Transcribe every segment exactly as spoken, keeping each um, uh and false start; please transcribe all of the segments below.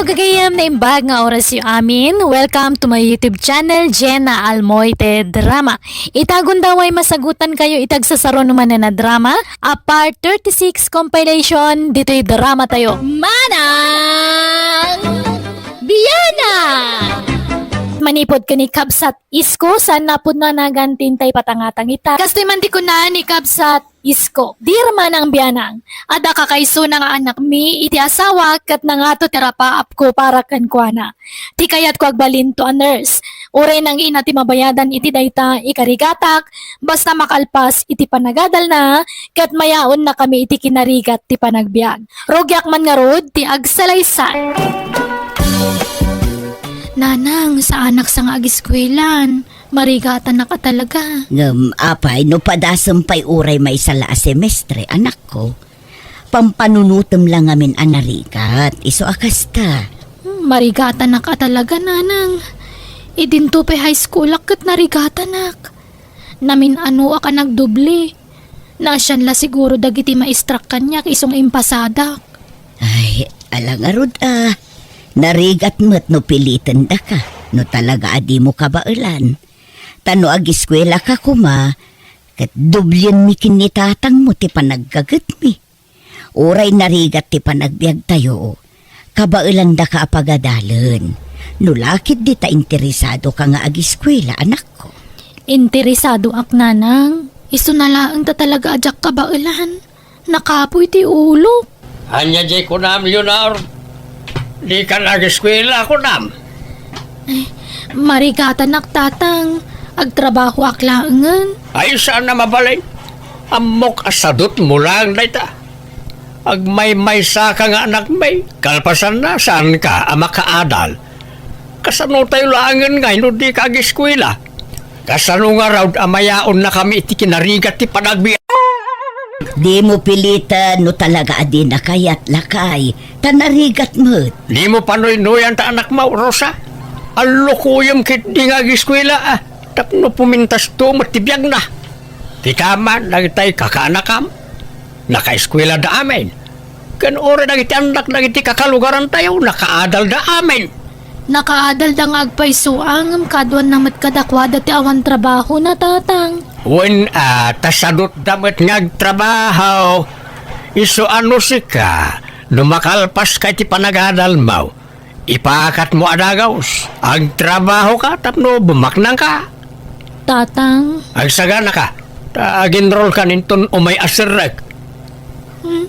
Gagayem, naimbag nga orasyo amin. Welcome to my YouTube channel, Jenna Almoite Drama. Ita gundaway masagutankayo iti agsasaro no manen a drama, a part thirty-six compilation ditoy dramatayo. Manang Biana! Manipud ken ni Kabsat Isko, saan a pudno a nagan ti intay patangatang ita. Kastoy man ti kuna ni Kabsat Isko, "Dear Manang Bianang, adda kakaisuna nga anakmi iti asawak ket nangato ti rapaapko para kenkuana. Ti kayatko, agbalinto a nurse. Uray nang-ina ti mabayadan iti dayta, ikarigatak, basta makalpas iti panagadalna, ket mayaonnakami iti kinarigat ti panagbiag. Rugiak man ngarud ti agsalaysay." Nanang, saanak sa nga agiskuelan. Marigatanak a talaga. Ngem apay no padasem pay uray maysa la a semestre, anakko? Pampanunotem la ngamin a narigat, isu a kasta. Hmm, marigatanak a talaga, nanang. Idinto pay high schoolak ket narigatanak. Namin-anoak a nagdoble. Naasian la siguro dagiti maestrak kaniak isu nga impasadak. Ay, ala ngarud a. Narigat met no pilitendaka, no talaga a dimo kabaelan. Ta no agiskuelaka koma, ket doblienmi ken ni tatangmo ti panaggagetmi. Uray narigat ti panagbiagtayo, kabaelandaka a pagadalen. No la ket dita interesadoka nga agiskuela, anakko. Interesadoak, nanang. Isuna laeng ta talaga a diak kabaelan. Nakapuy ti ulok. Ania diay kunam, Leonor? Dikan agiskuela, kunam? Eh, marigatanak, tatang. Agtrabahoak laengen. Ay, saan a mabalin. Ammok a sadutmo laeng dayta. Agmaymaysaka nga anakmi. Kalpasanna, saanka a makaadal. Kasanotayo laengen ngay no dika agiskuela? Kasano ngarud a mayaonnakami iti kinarigat ti panagbiag? Dimo piliten no talaga a dina kayat, lakay, ta narigat met. Dimo panuynuyan ta anakmo, Rosa. Allukoyem ketdi nga agiskuela, a, tapno pumintasto met ti biagna. Ti kama, dagitay kakaanakam, nakaeskuelada amin. Ken uray dagiti annak dagiti kakalugarantayo, nakaadalda amin. Nakaadalda nga agpayso, ngem kaduanna met kadakuada ti awan trabahona, tatang. Wen a, ta sadutda met nga agtrabaho. Isu a no sika, no makalpaska iti panagadalmo, ipakatmo a dagus, agtrabahoka tapno bumaknangka. Tatang. Agsaganaka, ta agenrolkan inton umay a serrek. Hmm.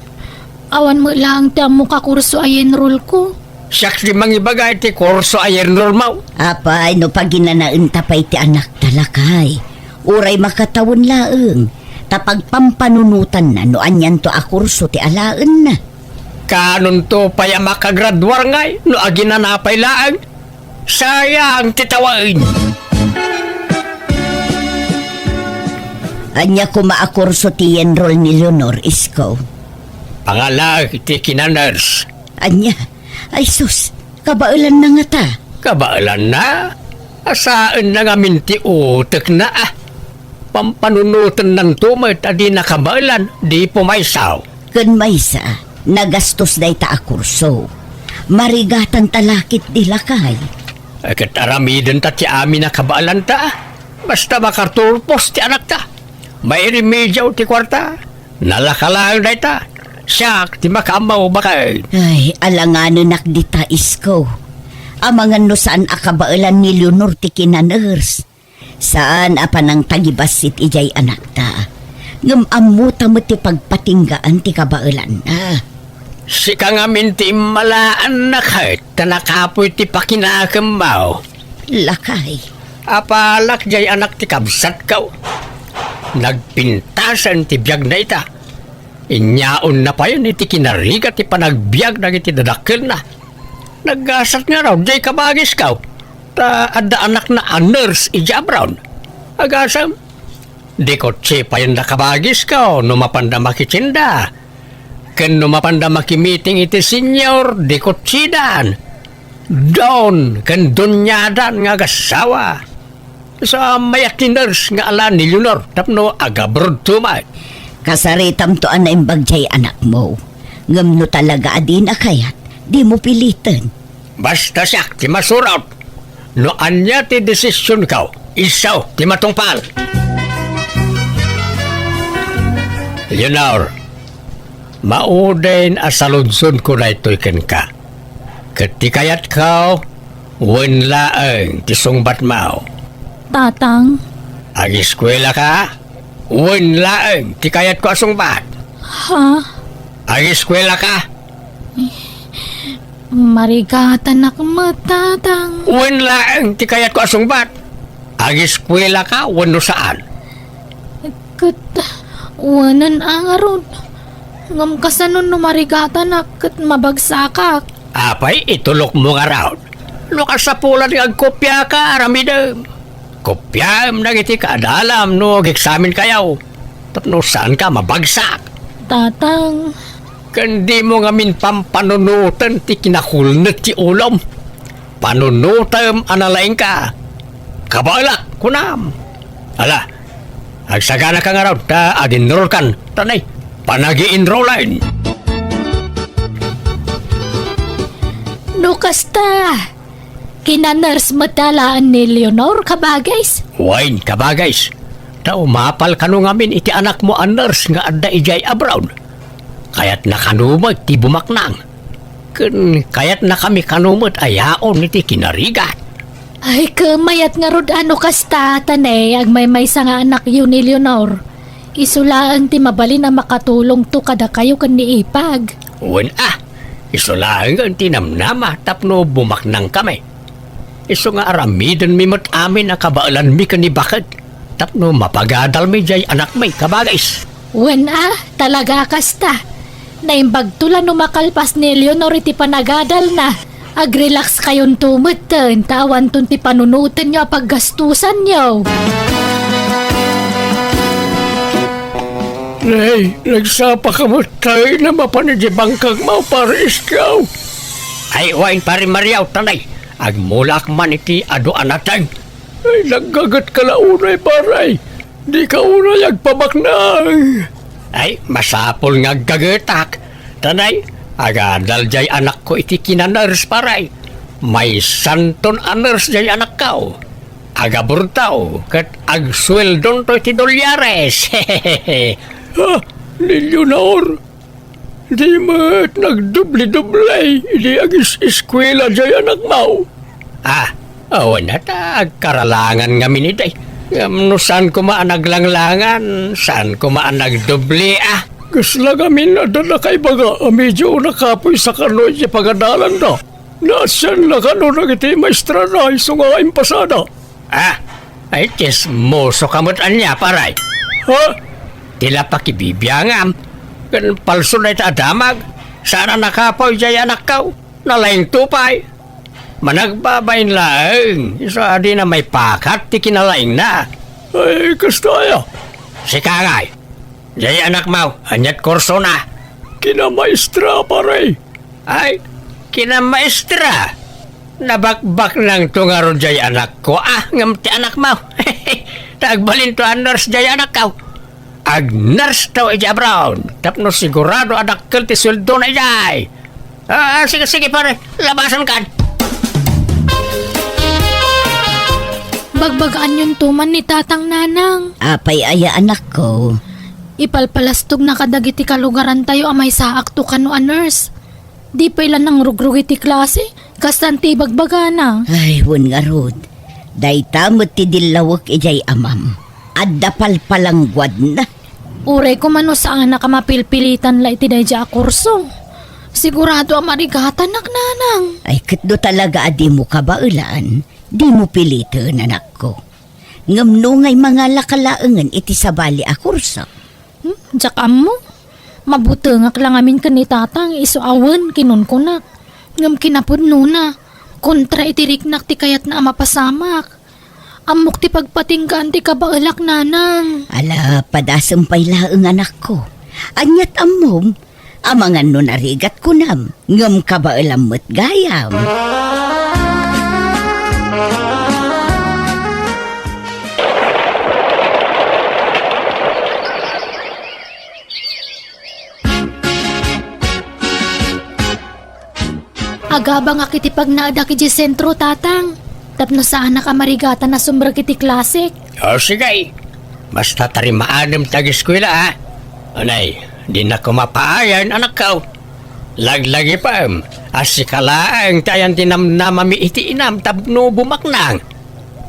Awan met laeng ti ammok a kurso a i-enrollko. Siak ti mangibaga iti kurso a i-enrollmo. Apay, no paginanaenta pay ti anakta, lakay. Uray makatawen laeng, ta pagpampanunotanna no anianto a kurso ti alaenna. Kaanonto pay a makagraduar ngay no aginana pay laeng? Sayang ti tawen. Ania koma a kurso ti i-enroll ni Leonor, Isko? Pangalaek iti kinanurse. Ania? Ay sus, kabaelanna ngata? Kabaelanna? Asaenna ngamin ti utekna, a. Pampanunotennanto met a dina kabaelan, di pumaysaw. Ken maysa, nagastos dayta a kurso. Marigatanta la ketdi, lakay. Ket aramidenta ti amin a kabaelanta. Basta makaturpos ti anakta. Mairimediaw ti kuarta. Nalaka laeng dayta. Siak ti makaammo, baket. Ay, alanganenak dita, Isko. Amangan no saan a kabaelan ni Leonor ti kinanurse. Saan a panangtagibassit idiay anakta. Ngem ammota met ti pagpatinggaan ti kabaelanna. Sika ngamin ti immalaanna ket ta nakapuy ti pakinakemmo. Lakay. Apalak diay anak ti kabsatko. Nagpintasen ti biagna ita. Inyaonna payen iti kinarigat ti panagbiag dagiti dadakkelna. Naggasat ngarud diay kabagisko, ta adda anakna a nurse idiay abroad. Agasem, di kotse payen da kabagisko no mapanda makitinda. Ken no mapanda makimiting iti senior, di kotsidan. Don ken doniadan nga agassawa. Sa mayat ti nurse nga ala ni Leonor tapno agabrodto met. Kasaritamto a naimbag diay anakmo. Ngem no talaga a dina kayat, dimo piliten. Basta siak ti masurot. No ania ti desisionko, isu ti matungpal. Leonor, maudin a saludsodko daytoy kenka. Ket ti kayatko, wen laeng ti sungbatmo. Tatang. Ageskuelaka, wen laeng ti kayatko a sungbat. Ha? Ageskuelaka. Marigatanak met, Tatang. Wen laeng ti kayatko a sungbat. Ageskuelaka wenno saan? Ket, wenen a ngarud. Ngem kasano no marigatanak ket mabagsakak? Apay, itulokmo ngarud. No kasapulan nga agkopiaka, aramidem. Kopiaem dagiti kaadalam no ageksaminkayo. Tapno saanka mabagsak. Tatang. Ken dimo ngamin pampanunoten ti kinakulnet ti ulom. Panunotem a nalaingka. Kabaelak, kunam. Ala, agsaganaka ngarud ta aginrolkan. Tanay, panagi-enrolen. No kasta, kina-nurse met laeng ni Leonor, kabagis? Wen, kabagis. Ta umapal kano ngamin iti anakmo a nurse nga adda idiay abroad. Kayatna kano met ti bumaknang. Ken kayatnakami kano met a yaon iti kinarigat. Ay, ket mayat ngarud a no kasta, tanay, agmaymaysa nga anakyo ni Leonor. Isu laeng ti mabalin a makatulongto kadakayo ken ni Ipag. Wen a, isu laengen ti namnama tapno bumaknangkami. Isu nga aramidenmi met amin a kabaelanmi ken ni Baket tapno mapagadalmi diay anakmi, kabagis. Wen a, talaga a kasta. Naimbagto la no makalpas ni Leonor iti panagadalna. Agrelax kayonto metten, ta awanton ti panunotenyo a paggastusanyo. Nay, nagsapaka met ta mapan iti bangkagmo, Pare Iskaw. Ay, wen, Pare Mariaw, tanay. Agmulak man iti adu a nateng. Ay, naggagetka la unay, pare. Dika unay agpabaknang. Ay, masapul nga aggagetak. Tanay, agadal diay anakko iti kina-nurse, pare. Maysanton a nurse diay anakko. Agaburto, ket agsueldonto iti dolyares. Ha? Ni Leonor? Di met nagdubli-dubli idi agis-eskuela diay anakmo? Ah, awan a ta agkaralangan ngamin idi. Ngem no saan koma a naglanglangan, saan koma a nagdubli, ah. Kasla ngamin adda nakaibaga a medyo nakapoysa kano iti pagadalanda. Naasianna kano dagiti maestrana isu nga impasada. Ah, ay, tsismosoka met ania, pare? Ha? Ti la pakibibiangam, ken palso dayta a damag, saan a nakapoy diay anakko, nalaingto pay. Managbabain laeng, isu a dina maipakat ti kinalaingna. Ay, kasta aya? Sika ngay, diay anakmo, aniat kursona? Kinamaestra, pare. Ay, kinamaestra. Nabakbaknangto ngarud diay anakko, ah, ngem ti anakmo. Ta agbalinto a nurse diay anakko. Ag-nurse to iti abroad, tapno sigurado a dakkel ti sueldona idiay. Ah, sige, sige, pare, labasankan. Bagbagaanyonto man ni Tatang, Nanang. Apay aya, anakko? Ipalpalastogna kadagiti kalugarantayo a maysaakto kano a nurse. Di pay la nangrugrugi ti klase, kas saan ti ibagbagana. Ay, wen ngarud. Dayta met ti dillawek idiay amam. Adda palpalangguadna. Uray koma no saanak a mapilpilitan la iti daydiay a kurso. Sigurado a marigatanak, Nanang. Ay, ket no talaga a dimo kabaelan, dimo piliten, anakko. Ngem no ngay mangalaka laengen iti sabali a kurso. Hmm, diak ammo. Mabutengak la ngamin ken ni Tatang isu a wen kinunkunak. Ngem kinapudnona, kontra iti riknak ti kayatna a mapasamak. Ammok ti pagpatinggaan ti kabaelak, Nanang. Ala, padasem pay laeng, anakko. Aniat ammom? Amangan no narigat kunam, ngem kabaelam met gayam. Agabangak iti pagnaedak idiay sentro, Tatang, tapno saanak a marigatan a sumrek iti klasek. O, sige. Basta tarimaanam ti ageskuela, a. Anay, dinak koma paayan, anakko. Laglagipem a sika laeng ti ayan ti namnamami iti inam tapno bumaknang.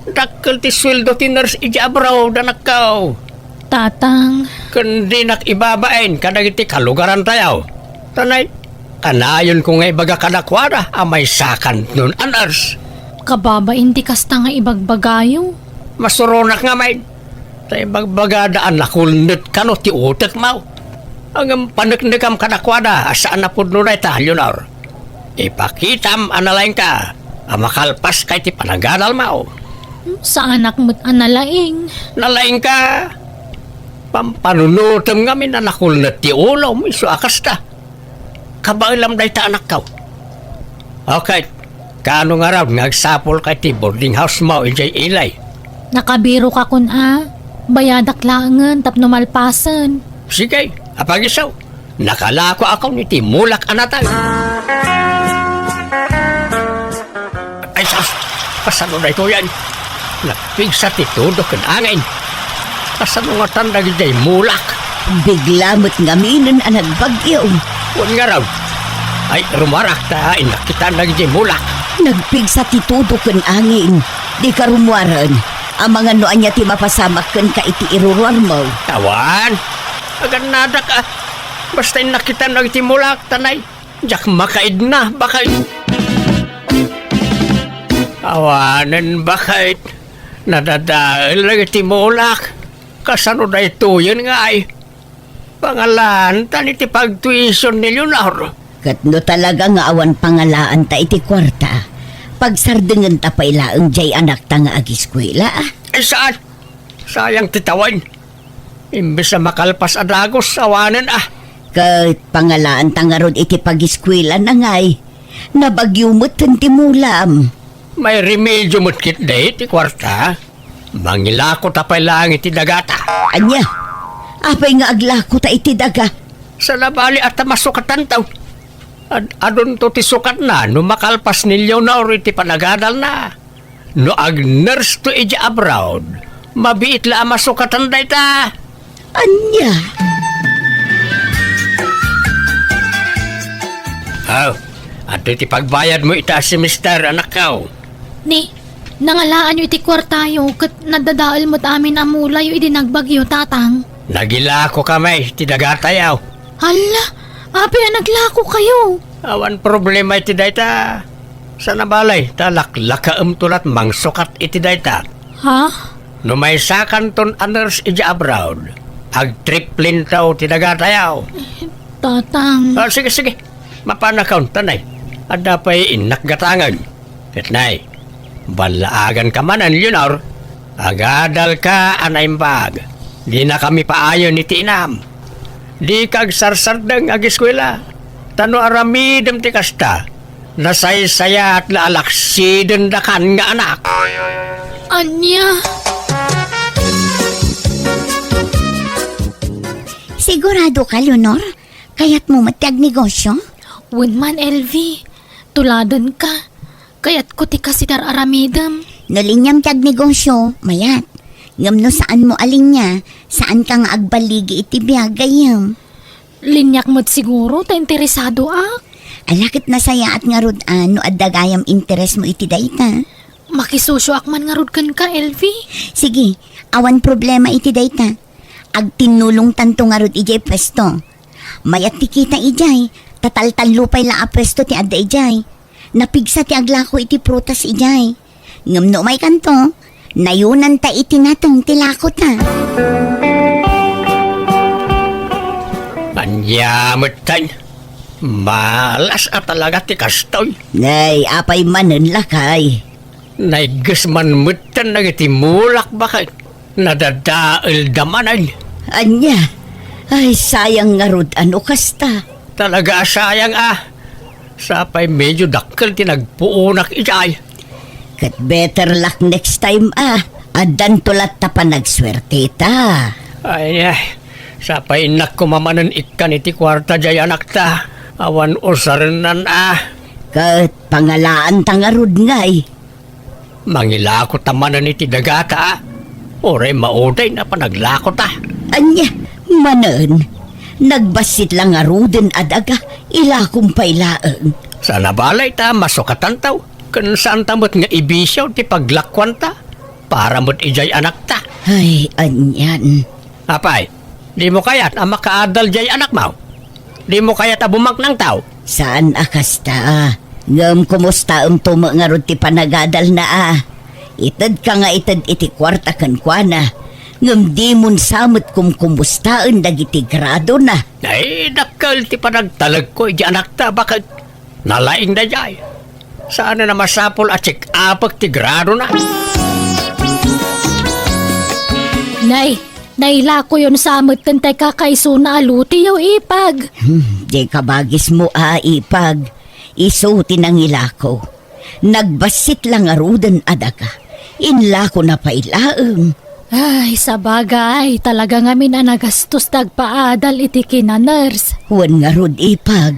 Dakkel ti sueldo ti nurse idiay abroad, anakko. Tatang. Ken dinak ibabain kadagiti kalugarantayo. Tanay, kanayonko nga ibaga kadakuada a maysakanton a nurse. Kababain ti kasta nga ibagbagayo. Masuronak ngamin. Ta ibagbagada a nakulnet kano ti utekmo. Ngem paneknekam kadakuada a saan a pudno dayta, Leonor. Ipakitam a nalaingka a makalpaska iti panagadalmo. Saanak met a nalaing. Nalaingka. Pampanunotem ngamin a nakulnet ti ulom, isu a kasta. Kabaelam dayta, anakko. Okay. Kaano ngarud nga agsapulka iti boarding housemo idiay Ilay? Nakabirokakon a. Bayadak laengen tapno malpasen. Sige, apagiso. Nakalakoakon iti mulak a natay. Ay, sus! Kasano daytoyen? Nagpigsa ti tudo ken angin. Kasano ngatan dagidiay mulak? Bigla met ngaminen a nagbagyo. Wen ngarud. Ay, rumuarak ta innak kitan dagidiay mulak. Nagpigsa ti tudo ken angin. Dika rumuaren. Amangan no ania ti mapasamak kenka iti iruruarmo. Awan. Agannadak, a. Basta innak kitan dagiti mulak, tanay. Diak makaidna, baket. Awanen, baket. Nadadael dagiti mulak. Kasano daytoyen ngay? Pangalaantan iti pagtuition ni Leonor. Ket no talaga nga awan pangalaanta iti kuarta, pagsardengenta pay laeng diay anakta nga agiskuela. Ay, saan? Sayang ti tawen. Imbes a makalpas a dagus, awanen a. Ket pangalaanta ngarud iti pagiskuelana ngay. Nabagyo metten ti mulam. May remedio met ketdi ti kuarta. Mangilakota pay laeng iti dagata. Ania? Apay nga aglakota iti daga? Saan a bali a ta masukatanto. Ad-adunto ti sukatna no makalpas ni Leonor iti panagadalna. No ag-nurse to idiay abroad, mabiit la a masukatan dayta. Ania? Aw, adtoy ti pagbayadmo ita a semester, anakko. Ni, nangalaanyo iti kuartayo ket nadadael met amin a mulayo idi nagbagyo, Tatang. Nagilako kami ti dagatayo. Hala, apay a naglakokayo? Awan problema iti dayta. Saan a bali, ta laklakaemto lat mangsukat iti dayta. Ha? No maysakanton a nurse idiay abroad, agtriplinto ti dagatayo. Tatang. Ah, sige, sige. Mapanakon, tanay. Adda pay innak gatangen. Ket nay, ballaaganka manen, Leonor. Agadalka a naimbag. Dinakami paayen iti inam. Dika agsarsardeng agiskuela. Ta no aramidem ti kasta, nasaysayaat la a laksidendakan nga anak. Ania? Sigurado ka, Leonor? Kayatmo met ti agnegosyo? Wen man, Elvie. Tuladenka. Kayatko ti kas iti ar-aramidem. No liniam ti agnegosyo, mayat. Ngem no saanmo a linia, saanka nga agballigi iti biag, gayyem. Liniak met siguro ta interesadoak. Ala ket nasayaat ngarud a no adda gayam interesmo iti dayta. Makisosioak man ngarud kenka, Elvie. Sige, awan problema iti dayta. Agtinnulongtanto ngarud idiay puesto. Mayat ti kita idiay, ta taltallo pay la a puesto ti adda idiay. Napigsa ti aglako iti prutas idiay. Ngem no umaykanto, nayonanta iti nateng ti lakota. Ania metten? Malas a talaga ti kastoy. Nay, apay manen, lakay? Naigges man metten dagiti mulak, baket. Nadadaelda manen. Ania? Ay, sayang ngarud a no kasta. Talaga a sayang a. Sapay medyo dakkel ti nagpuonak idiay. Ket better luck next time a. Addanto latta panagsuerteta. Ay, ay. Sapay innak koma manen ikkan iti kuarta diay anakta. Awan usarennan a. Ket pangalaanta ngarud ngay. Mangilakota manen iti dagata, a? Uray maudayna panaglakota. Ania, manen, nagbassit la ngaruden a daga, ilakom pay laeng. Saan a bale ta masukatanto, ken saanta met nga ibisio ti paglakuanta para met idiay anakta. Ay, anian. Apay, dimo kayat a makaadal diay anakmo? Dimo kayat a bumaknangto? Saan a kasta. Ngem kumustaemto met ngarud ti panagadalna a? Itedka nga ited iti kuarta kenkuana, ngem dimon sa met kumkumustaen dagiti gradona. Ay, dakkel ti panagtalekko iti anakta, baket nalaing daydiay. Saan a masapul a check-upek ti gradona. Nay, nailakoyon sa metten tay kakaisuna a lutiyo, Ipag. Hmm, diay kabagismo a, Ipag. Isu ti nangilako. Nagbassit la ngaruden a daga. Inlakona pay laeng. Ay, sabagay, talaga ngamin a nagastos ti agpaadal iti kinaners. Wen ngarud, Ipag.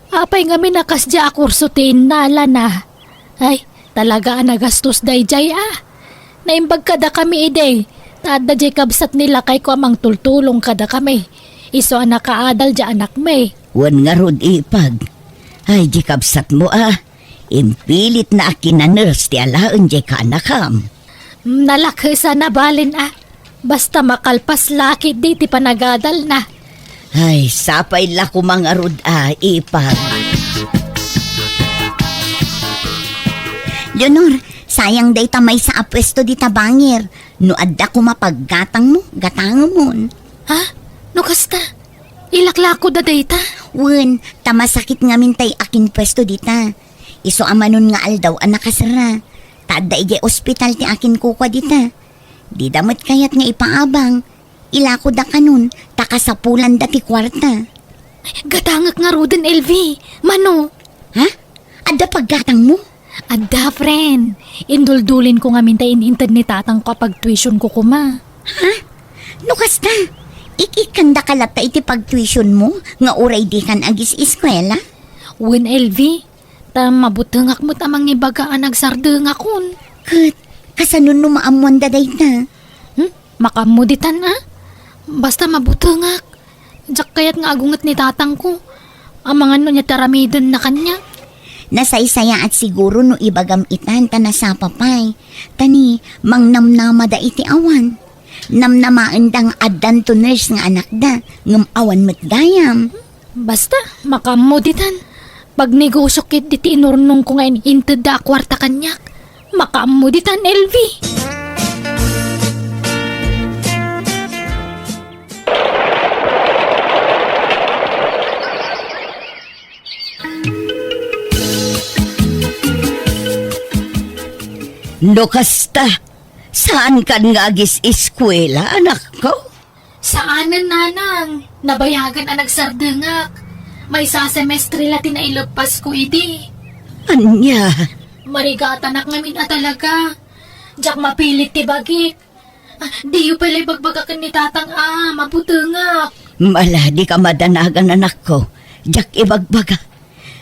Apay ngamin a kasdiay a kurso ti innalana? Ay, talaga a nagastos daydiay a. Naimbag kadakami idi, ta adda diay kabsat ni lakayko a mangtultulong kadakami. Isu a nakaadal diay anakmi. Wen ngarud, Ipag. Ay, diay kabsatmo a. Impilitna a kinaners ti alaen diay kaanakam. Nalakes a nabalen a. Basta makalpas la ketdi ti panagadalna. Ay, sapay la koma ngarud a, Ipag. Leonor, sayang dayta maysa a puesto dita bangir. No adda koma paggatangmo, gatangemon. Ha? No kasta? Ilaklako da dayta? Wen, ta masakit ngamin tay akin puesto dita. Isu a manon nga aldaw a nakasera. Ta adda idiay ospital ti akin kukua dita. Dida met kayat nga ipaabang. Ilakoda kanon, ta kasapulanda ti kuarta. Gatangek ngaruden, Elvi. Mano? Ha? Adda paggatangmo? Adda, friend. Induldulin ko ngamin ta in-inted ni tatangko a pagtuition ko koma. Ha? No kasta, ik-ikkandaka latta iti pagtuitionmo nga uray dikan agis-eskuela? Wen, Elvi, ta mabutengak met a mangibaga a nagsardengakon. Ket, kasano no maammoanda dayta? Hmm? Makaammo ditan a? Basta mabutengak. Diak kayat nga agunget ni tatangko. Amangan no ania ti aramidenna kaniak. Nasaysayaat siguro no ibagam itan ta nasapa pay. Ta ni, mangnamnamada iti awan. Namnamaenda nga addanto nurse nga anakda, ngem awan met gayam. Basta, makaammo ditan. Pagnegosio ketdi ti inurnongko nga in-intedda a kuarta kaniak. Makaammo ditan, Elvi. No kasta, saankan nga agis-eskuela, anakko? Saanen, nanang. Nabayagen a nagsardengak. Maysa a semestre la ti naileppasko idi. Ania? Marigatanak ngamin a talaga. Diak mapilit ti bagik. Ah, diyo pay la ibagbaga ken ni tatang a mabutengak. Ala, dika madanagan, anakko. Diak ibagbaga.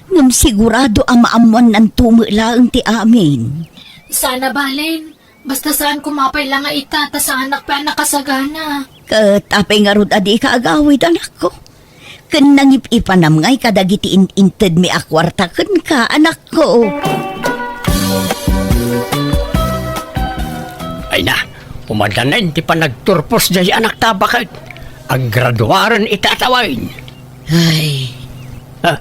Ngem sigurado a maammoannanto met laeng ti amin. Saan a balen. Basta saan koma pay la nga ita, ta saanak pay a nakasagana. Ket apay ngarud a dika agawid, anakko? Ken nangip-ipanam ngay kadagiti in-intedmi a kuarta kenka, anakko. Ay na, umadanen ti panagturpos diay anakta, baket. Aggraduaren iti atawen. Ay. Ah,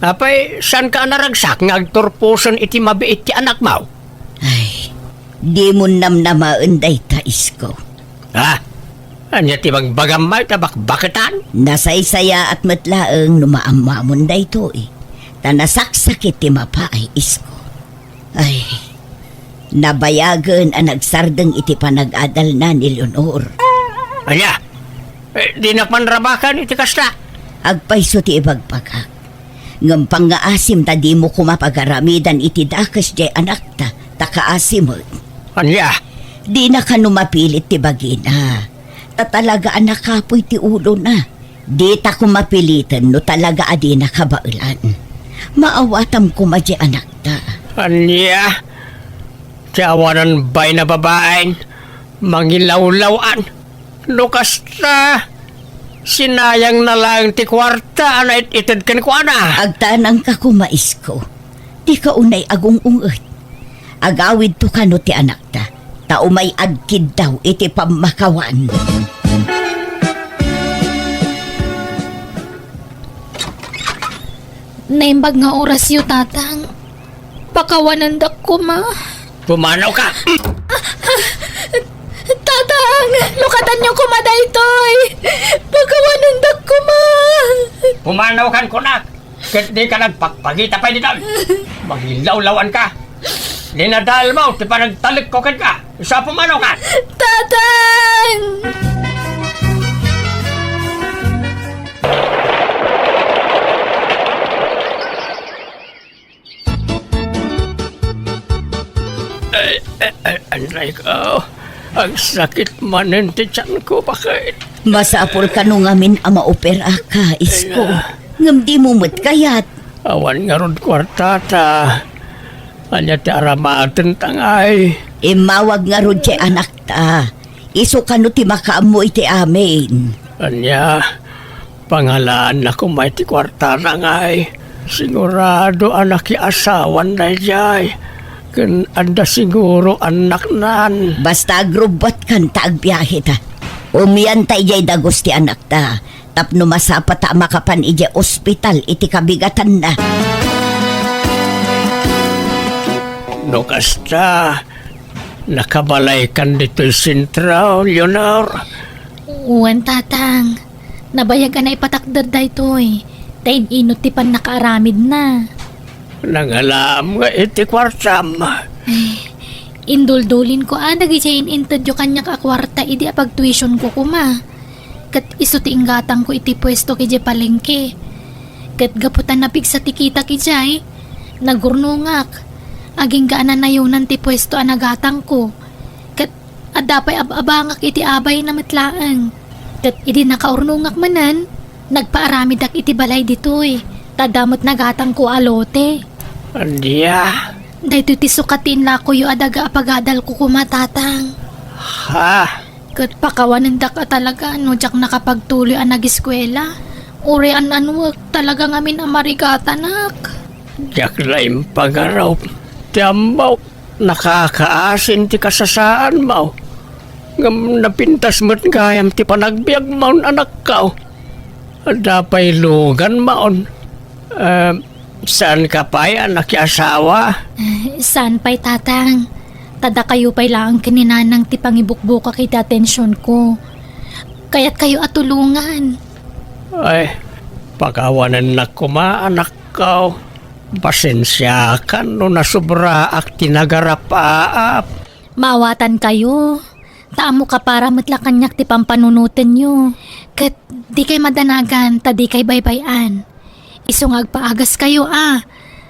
apay, saanka a naragsak nga agturposen iti mabiit ti anakmo? Ay, dimon namnamaen dayta, isko. Ha? Ania ti bagbagam, may ta bakbaketan? Nasaysayaat met laeng no maammoamon daytoy, ta nasaksakit ti mapaay, isko. Ay, nabayagen a nagsardeng iti panag-adalna ni Leonor. Ania? Eh, dinak man rabakan iti kasta. Agpayso ti ibagbagak. Ngem pangngaasim ta dimo koma pagaramidan iti dakes diay anakta, ta kaasi met. Ania? Dina kano mapilit ti bagina. Ta talaga a nakapuy ti ulona. Dita koma piliten no talaga a dina kabaelan. Maawatam koma diay anakta. Ania? Ti awanan bain a babaen, mangilawlaw-an. No kasta, sinayangna laeng ti kuarta a nait-ited kenkuana. Agtanangka koma, Isko. Dika unay agung-unget. Agawidto kano ti anakta, ta umay agkiddaw iti pammakawan. Naimbag nga orasyo, Tatang. Pakawanendak koma. Pumanawka! Tatang, lukatanyo koma daytoy. Pakawanendak koma. Pumanawkan kunak. Ket dika nagpakpakita pay ditoy. Mangilawlawanka. Dinadaelmo ti panagtalekko kenka. Isu a pumanawka. Tatang! Ay, ay, ay, anray ko. Agsakit manen ti tianko, bakit? Masapul kano ngamin a maoperaka, Isko. Ay, ah. Ngem dimo met kayat. Awan ngarud kuartata. Ania ti aramatenta ngay? Immawag ngarud ti anakta. Isu kano ti makaammo iti amin. Ania? Pangalaanna koma iti kuartana ngay. Sigurado a nakiasawan daydiay. Ken adda siguro annaknan. Basta agrubbuatkan ta agbiaheta. Umianta idiay dagus ti anakta. Tapno masapata a makapan idiay ospital iti kabigatanna. No kasta, nakabalaykan ditoy sentro, Leonor? Wen, Tatang. Nabayag a naipatakder daytoy, ta in-inut ti pannakaaramidna. Nangalaam nga iti kuartam. Ay, induldulinko a dagidiay in-intedyo kaniak a kuarta idi apagtuitionko koma. Ket isu ti inggatangko iti puesto idiay palengke. Ket gapu ta napigsa ti kitak idiay, nagurnongak. Agingga a nanayonan ti puesto a nagatangko. Ket adda pay ab-abangak iti abayna met laeng. Ket idi nakaurnongak manen, nagpaaramidak iti balay ditoy, ta adda met nagatangko a lote. Ania? Daytoy ti sukat ti inlakoyo a daga a pagadalko koma, Tatang. Ha? Ket pakawanendak a talaga no diak nakapagtuloy a nagiskuela. Uray an-anuek, talaga ngamin a marigatanak. Diak la impagarup ti ammok. Nakakaasin ti kasasaanmo. Ngem napintas met gayam ti panagbiagmon, anakko. Adda pay luganmon. Eh, saanka pay a nakiasawa? Eh, saan pay, Tatang. Ta dakayo pay laeng ken ni Nanang ti pangibukbukak iti atensionko. Kayatkayo a tulongan. Ay, pakawanennak koma, anakko. Pasensiakan no nasobraak ti nagarapaap. Maawatankayo, ta ammok a para met la kaniak ti pampanunotenyo. Ket dikay madanagan ta dikay baybay-an. Isu nga agpaagaskayo a,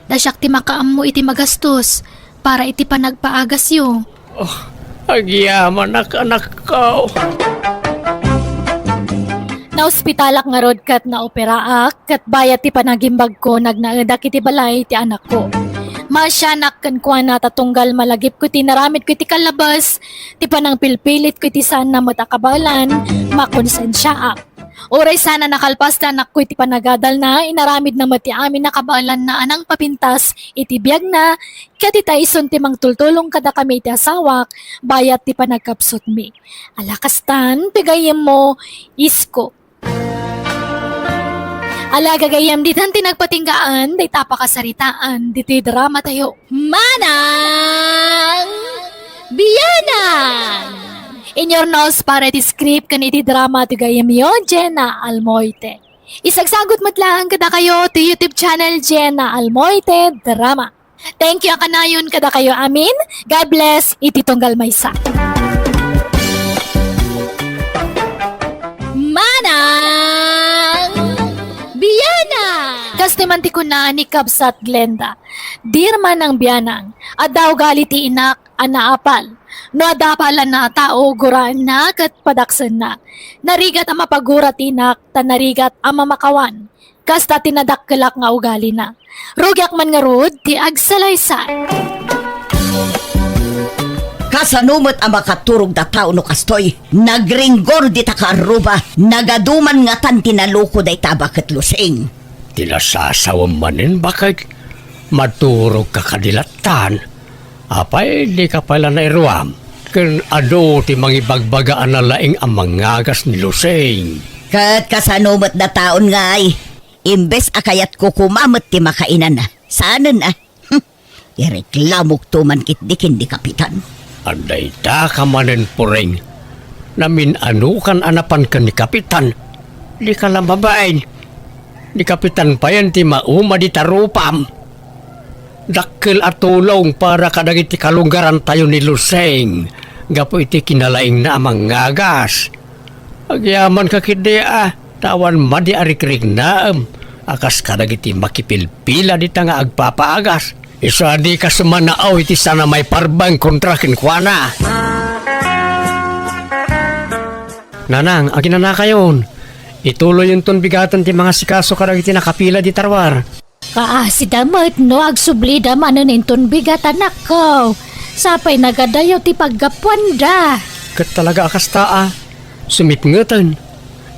ta siak ti makaammo iti magastos para iti panagpaagasyo. Oh, agyamanak, anakko. Naospitalak ngarud ket naoperaak, ket bayat ti panagimbagko, nagnaedak iti balay ti anakko. Maasianak kenkuana ta tunggal malagipko iti inaramidko iti kallabas, ti panangpilpilitko iti saanna met a kabaelan, makonsensiaak. Uray saan a nakalpas ti anakko iti panagadalna, inaramidna met ti amin a kabaelanna a nangpapintas iti biagna, ket ita isun ti mangtultulong kadakami iti asawak, bayat ti panagkapsutmi. Ala kastan ti gayyemmo, Isko. Ala gagayyem, ditan ti nagpatinggaan dayta a pakasaritaan ditoy dramatayo. Manang Bianang! Inyurnos para iti script ken iti drama ti gayyemyo, Jenna Almoite. Isagsagut met laeng kadakayo ti YouTube channel, Jenna Almoite Drama. Thank you a kanayon kadakayo amin. God bless iti tunggal maysa. Manang Bianang! Kastoy man ti kuna ni Kabsat Glenda, "Dear Manang Bianang, adda ugali ti inak a naapal. No adda apalanna a tao, guraenna ket padaksenna. Narigat a mapagura ti inak, ta narigat a mamakawan. Kasta ti nadakkelak nga ugalina. Rugiak man ngarud ti agsalaysay. Kasano met a makaturog da tao no kastoy? Nagringgor dita kaarruba, nagaduman ngatan ti naloko dayta a baket, Lusing. Ti nasasawem manen, baket, maturogka kadi lattan. Apay, dika pay la nairuam? Ken adu ti mangibagbaga a nalaing a mangagas ni Lusing? Ket kasano met dataon ngay? Imbes a kayatko koma met ti makainana, saanen a? Hm, ireklamokto man ketdi ken ni Kapitan. Adda ita ka manen, Puring. Namin-anokan a napan ken ni Kapitan. Dika la mabain. Ni Kapitan payen ti mauma dita rupam. Dakkel a tulong para kadagiti kalunggarantayo ni Lusing gapu iti kinalaingna a mangagas. Agyamanka ketdi a, ta awan madi a rikriknaem a kas kadagiti makipilpila dita nga agpapaagas. Isu a dika sumanao iti saan a maiparbeng kontra kenkuana. Nanang, aginanakayon. Ituloyonton bigaten ti mangasikaso kadagiti nakapila dita ruar. Kaasida met no agsublida manen inton bigat, anakko. Sapay nagadayo ti paggapuanda. Ket talaga a kasta a. Sumipngeten.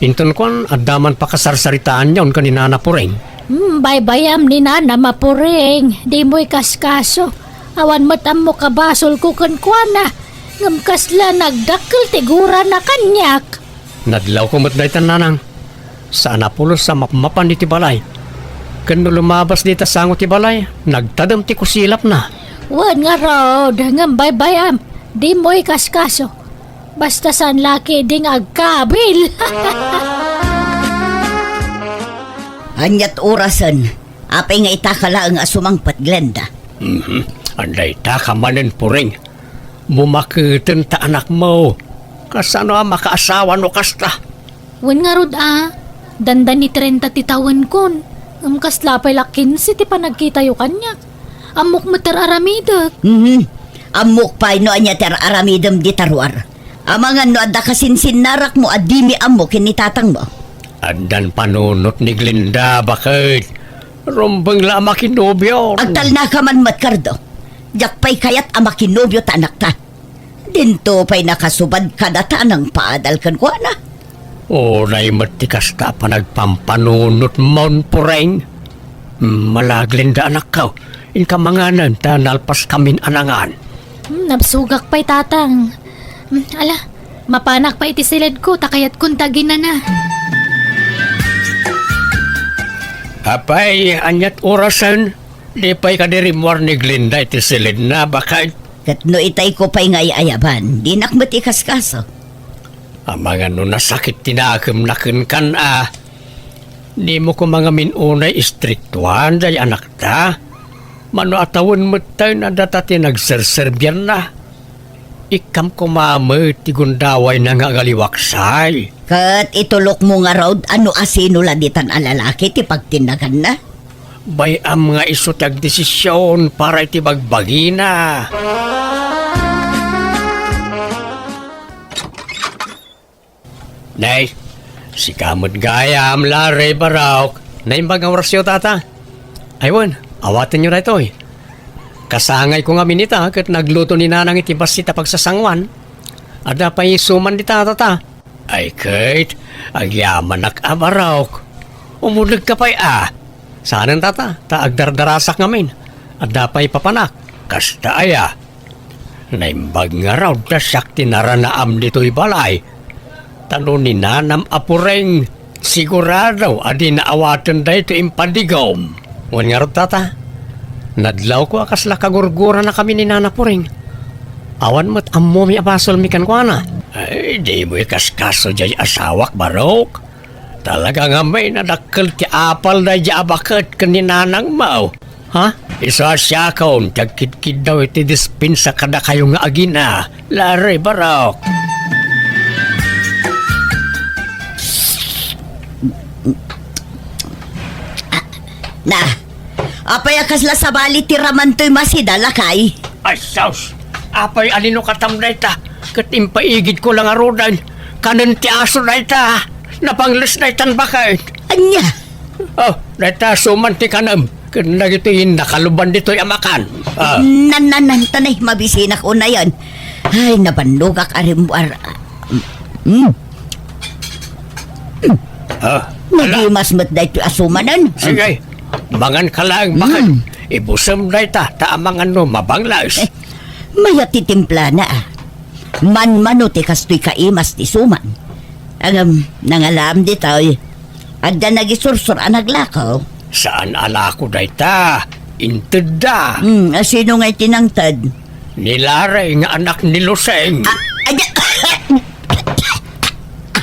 Inton kuan, adda man pakasarsaritaanyon ken ni Nana Puring. Hmm, baybayam ni Nana Mapuring. Dimo ikaskaso. Awan met ammok a basolko kenkuana. Ngem kasla nagdakkel ti gurana kaniak. Nadlawko met dayta, nanang. Saan a pulos a mapmapan iti balay. Ken no lumabas dita sango ti balay, nagtadem ti kusilapna. Wen ngarud, ngem baybayam, dimo ikaskaso. Basta saan la ketdi nga agkabil. Aniat orasen? Apay nga ita ka laeng a sumangpet, Glenda? Mhm. Adda ita ka manen, Puring. Bumaketen ta anakmo. Kasano a makaasawa no kasta? Wen ngarud a, dandani trenta ti tawenkon. Ngem kasla pay la kinse ti panagkitayo kaniak. Ammok met ti ar-aramidek. Mhm. Ammok pay no ania ti ar-aramidem dita ruar. Amangan no adda kasinsinnarakmo a dimi ammo ken ni tatangmo. Addan panunot ni Glenda, baket. Rumbeng la a makinobio. Agtalnaka man met, Cardo. Diak pay kayat a makinobio ta anakta. Dinto pay nakasubad kadata a nangpaadal kenkuana. Unay met ti kasta a panagpampanunotmon, Puring. Mala, Glenda, anakko. Inka manganen ta nalpaskamin a nangan. Hmm, nabsogak pay, Tatang. Hmm, ala, mapanak pay iti siledko ta kayatkon ti aginana. Apay, aniat orasen? Di pay kadi rimmuar ni Glenda iti siledna, baket? Ket no itayko pay nga ay-ayaban, dinak met ikaskaso. Amangan no nasakit ti nakemna kenkan a. Dimo koma ngamin unay istriktuan day anakta. Mano a tawen metten a data ti nagserserbianna. Ikkam koma met ti gundawayna nga agaliwaksay. Ket itulokmo ngarud a no asino la ditan a lalaki ti pagtinnaganna? Bay-am nga isu ti agdesision para iti bagbagina. Nay, sika met gayam, Larry, Barok. Naimbag nga orasyo, tata. Ay wen, awatenyo daytoy. Kasangayko ngamin ita ket nagluto ni Nanang iti bassit a pagsasanguan. Adda pay isuman dita, tata. Ay ket, agyamanak a Barok. Umudegka pay a. Saanen, tata, ta agdardarasak ngamin. Adda pay papanak. Kasta aya. Naimbag ngarud ta siak ti naranaam ditoy balay. Ta no ni Nanam a Puring, sigurado a dina awaten daytoy impadigom. Wen ngarud, tata, nadlawko a kasla kagurguranakami ni Nana Puring. Awan met ammomi a basolmi kenkuana. Ay, dimo ikaskaso diay asawak, Barok. Talaga ngamin a dakkel ti apal daydiay a baket ken ni nanangmo. Ha? Isu a siakon ti agkidkiddaw iti dispensa kadakayo nga agina, Larry, Barok. Na, apay a kasla sabali ti ramantoy masida, lakay? Ay, sus! Apay a linukatam dayta? Ket impaigidko la ngaruden. Kanen ti aso dayta. Napangles daytan baket. Ania? Oh, dayta suman ti kanem. Ken dagitoy nakaluban ditoy a makan. Ah. Nan, nan, nan, tanay, mabisinak unayen. Ay, nabannogak a rimmuar. Hmm. Ah, ala. Nagimas met daytoy a sumanen. Sige, mangan ka laeng baket. Hmm. Ibusem dayta, ta amangan no mabanglaes. Eh, mayat ti timplana, ah. Manmano ti kastoy kaimas ti suman. Ngem, nangalaam ditoy. Adda nagisursor a naglako. Saan a lako dayta? Intedda. Hmm, a sino ngay ti nangted? Ni Larry nga anak ni Lusing. Ah, ay,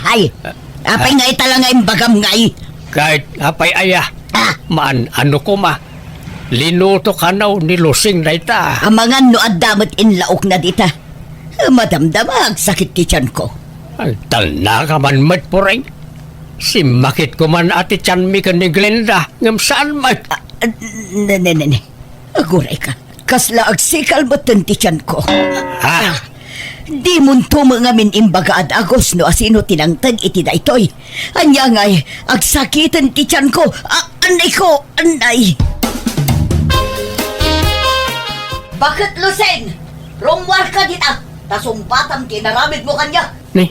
ay, apay nga ita lang nga imbagam ngay? Kahit apay aya. Ah. Maan, ano koma? Linuto kano ni Lusing dayta. Amangan no adda met inlaokna dita. Madamdama, agsakit ti tianko. Ay, talna ka man met, Puring. Simmakit ko man a ti tianmi ken ni Glenda, ngem saan met. Ah, ah, ne, ne, ne, ne. Aguray ka. Kasla agsikal metten ti tianko. Ah. Ah, dimonto met ngamin imbaga a dagus no asino ti nangted iti daytoy. Ania ngay, agsakiten ti tianko. Ah, anay ko, anay. Baket Lusing, rummuarka dita, ta sungbatam ti inaramidmo kaniak. Ni,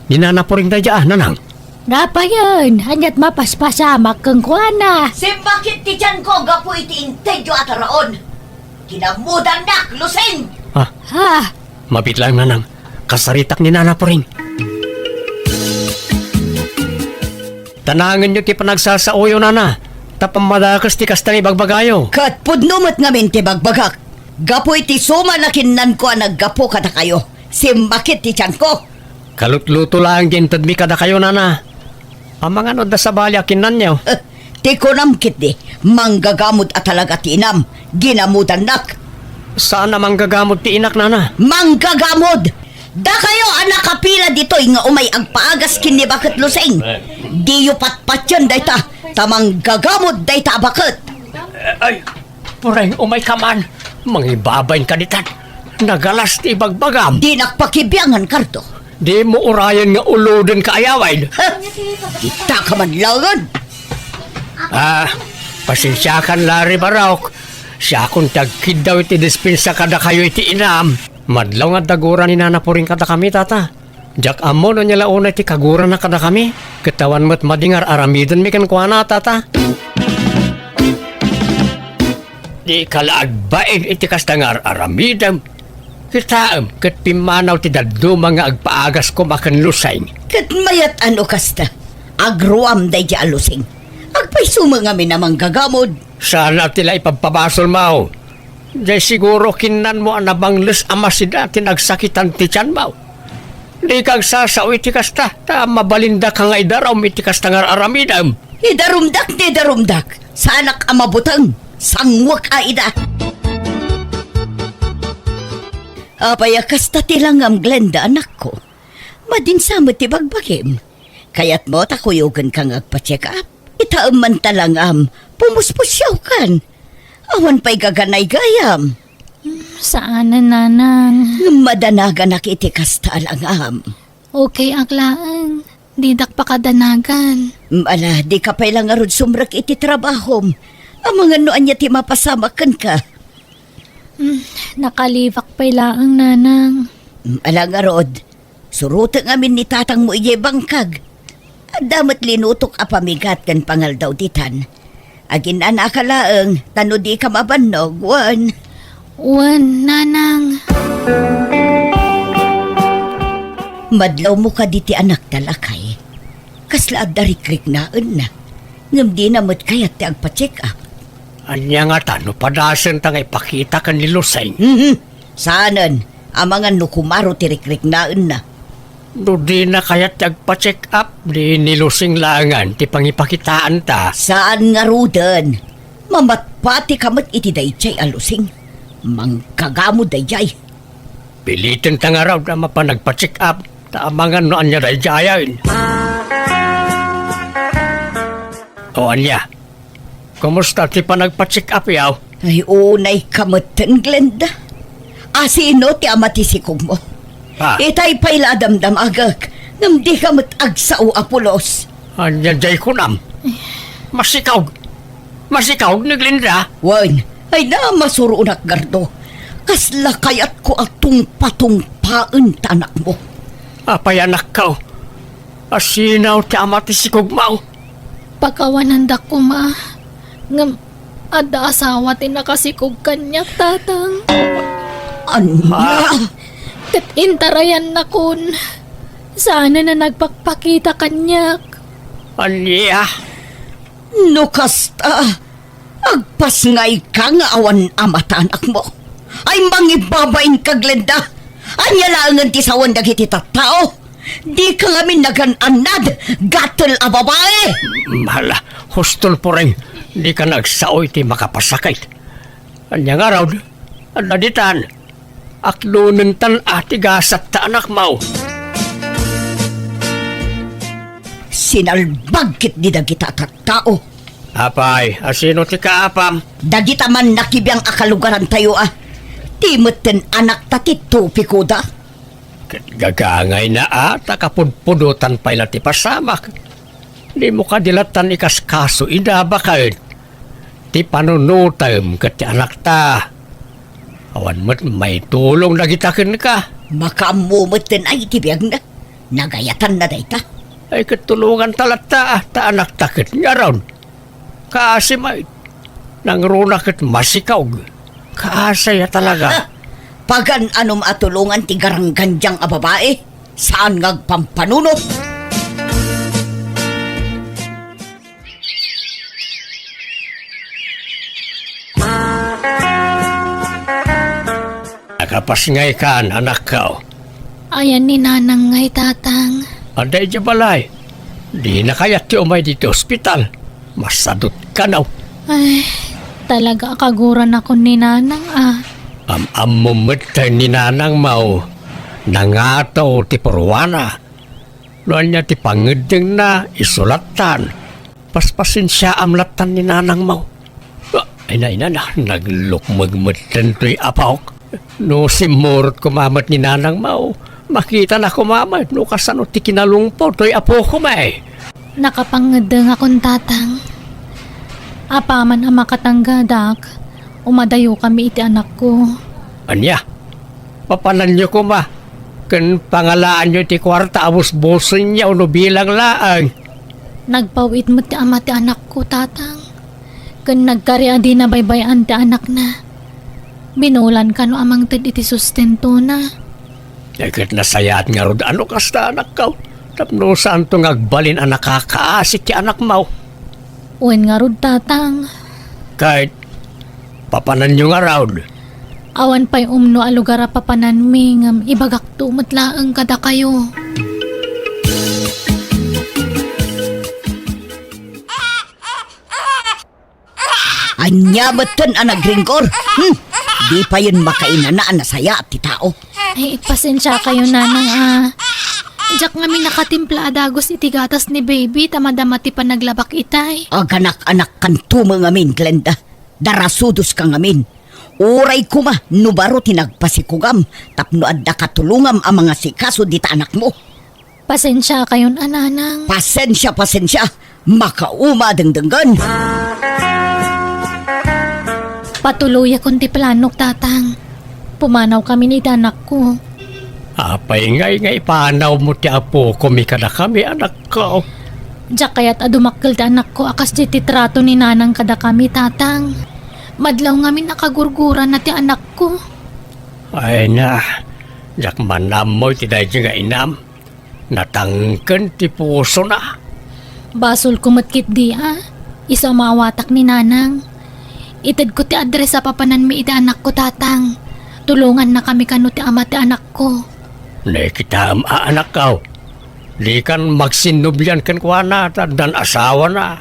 ni Nana Puring dayta, ah, nanang. Rapayen, aniat mapaspasamak kenkuana? Simmakit ti tianko gapu iti intedyo a taraon. Kinamudannak, Lusing! Ah. Ah. Mabiit laeng, nanang. Kasaritak ni Nana Puring. Tanangenyo ti panagsasaoyo, nana, ta pammadakes ti kasta nga ibagbagayo. Ket pudno met ngamin ti bagbagak. Gapu iti suman a kinnanko a naggapu kadakayo, simmakit ti tianko. Kalutluto laeng ti intedmi kadakayo, nana. Amangan no adda sabali a kinnanyo. Eh, ti kunam ketdi, manggagamod a talaga ti inam, ginamudannak. Saan a manggagamod ti inak, nana? Manggagamod! Dakayo a nakapila ditoy nga umay agpaagas ken ni Baket Lusing. Diyo patpatien dayta, ta manggagamod dayta a baket. Eh, ay, Puring, umay ka man. Mangibabain ka ditan. Nagalas ti ibagbagam. Dinak pakibiangan, Cardo. Dimo urayen nga uloden ka, ayaway. Ha? Kita ka man laengen. Ah, pasensiakan, Larry Barok. Siakon ti agkiddaw iti dispensa kadakayo iti inam. Madlaw nga adda gura ni Nana Puring kadakami, tata. Diak ammo no ania la unay ti kagurana kadakami, ket awan met madi nga ar-aramidenmi kenkuana, tata. Dika la agbain iti kasta nga ar-aramidem. Kitaem, ket pimmanaw ti dadduma nga agpaagas koma ken Lusing. Ket mayat a no kasta, agruam daydi a Lusing. Agpayso met ngamin a manggagamod. Saan a ti la ipabpabasolmo. Jay siguro kinnanmo a nabangles a masida ti nagsakitan ti tianmo. Dika agsasao iti kasta, ta mabalindaka nga idarum iti kasta nga ar-aramidem. Idarumdak ti idarumdak. Saanak a mabuteng. Sanguek a ida. Apay a kasta ti langam, Glenda, anakko? Madinsa met ti bagbagim. Kayatmo ta kuyogenka nga agpa-check up? Itaem man ta langam, pumuspusiawkan. Awan pay gaganay gayam. Saanen, nanang. Ngem madanaganak iti kasta a langam. Okay ak laeng. Didak pakadanagan. Mm, ala, dika pay la ngarud sumrek iti trabahom. Amangan no ania ti mapasamak kenka. Mm, nakalibak pay laeng, nanang. Mm, ala ngarud. Surotek ngamin ni tatangmo idiay bangkag. Adda met linutok a pamigat ken pangaldaw ditan. Aginnanaka laeng, ta no dika mabannog, wen. Wen, nanang. Madlawmo kadi ti anakta, lakay. Kasla adda rikriknaenna. Ngem dina met kayat ti agpa-check up. Ania ngata no padasenta nga ipakita ken ni Lusing? Mhm. Saanen, amangan no kumaro ti rikriknaenna. No dina kayat ti agpa-check up, di ni Lusing laengen ti pangipakitaanta. Saan ngaruden. Mamatpatika met iti daydiay a Lusing. Manggagamod daydiay. Pilitenta ngarud a mapan agpa-check up, ta amangan no ania daydiayen. O ania? Kumusta ti panagpa-check up, yaw? Ay, unay ka metten, Glenda. Asino ti ama ti sikogmo? Ah. Itay pay la a damdamagek, ngem dika met agsao a pulos. Ania jay kunam? Masikaog! Masikaog ni Glenda! Wen, ay na, masuronak, Gardo. Kasla kayatko a tungpatungpaen ta anakmo. Apay, anakko? Asino ti ama ti sikogmo? Pakawanandak koma. Ngem adda asawa ti nakasikog kaniak, Tatang. Ania? Ah. Ket intarayannakon. Saanen a nagpakpakita kaniak. Ania? No kasta, agpasngayka nga awan ama ta anakmo. Ay, mangibabainka, Glenda. Ania laengen ti sawen dagiti tattao? Dika ngamin nagan-annad, gatel a babai! Hala, huston, Pureng, dika nagsao iti makapasakit. Ania ngarud? Adda ditan. Aklonentan a ti gasat ta anakmo. Sinalbag ketdi dagita a tattao. Apay, asino ti kaapam? Dagita mannakibiang a kalugarantayo a. Ti metten anakta ti tupikoda. Ket gagangayna a ta kapudpudotan pay la ti pasamak. Dimo kadi lattan ikaskaso ida baket ti panunotem ket ti anakta. Awan met maitulong dagita kenka. Makaammo metten ay ti biagna. Nagayatanna dayta. Ay, ket tulonganta latta, ta anakta ket ngarud. Kaasi met. Nangruna ket masikaog. Kaasi a talaga. Ah, pagan-anom a tulongan ti garanggandiang a babai. Saan nga agpampanunot. Nakapasngaykan, anakko. Ayan ni Nanang ngay, Tatang. Adda idiay balay. Dina kayat ti umay ditoy ospital. Masadut kano. Ay, talaga a kaguranakon ni Nanang a. Am-ammom met ni Nanangmo, nangato ti purwana. No ania ti pangeddengna, isu lattan. Paspasensiaam lattan ni Nanangmo. Ah, ay na, ay na, na, naglukmeg metten toy apok. No simmurot koma met ni Nanangmo, makitana koma met no kasano ti kinalungpod toy apokoma. Nakapangeddengakon, Tatang. Apaman a makatanggadak, umadayokami iti anakko. Ania? Papananyo koma, ken pangalaanyo ti kuarta a busbosenyo no bilang laeng. Nagpaw-it met ti ama ti anakko, Tatang. Ken nagkari a dina baybay-an ti anakna. Binulan kano a mangted iti sustentona. Ay, ket nasayaat ngarud a no kasta, anakko, tapno saanto nga agbalin a nakakaasi ti anakmo. Wen ngarud, Tatang. Ket papananyo ngarud? Awan pay umno a lugar a papananmi ngem ibagakto met laeng kadakayo. Ania metten a nagringgor? Hmm? Di payen makainana a nasayaat ti tao. Ay, pasensiakayo, Nanang, a. Diak ngamin nakatimpla a dagus iti gatas ni baby ta madama ti panaglabak itay. Aganakan-anakkanto met ngamin, Glenda. Darasudoska ngamin. Uray koma no baro ti nagpasikogam tapno adda katulongam a mangasikaso dita anakmo. Pasensiakayon a, Nanang. Pasensia, pasensia. Makauma a dengdenggen. Patuloyakon ti planok, Tatang. Pumanawkamin iti anakko. Apay ngay nga ipanawmo ti apokomi kadakami, anakko? Diak kayat a dumakkel ti anakko a kasdiay ti trato ni Nanang kadakami, Tatang. Madlaw ngamin a kagurgurana ti anakko. Ay na, diak man ammo iti daydi nga inam. Natangken ti pusona. Basolko met ketdi a, isu a maawatak ni Nanang. Itedko ti address a papananmi iti anakko, Tatang. Tulongannakami kano ti ama ti anakko. Ne, kitaem a, anakko. Dikan magsinnublian kenkuana ta addan asawana.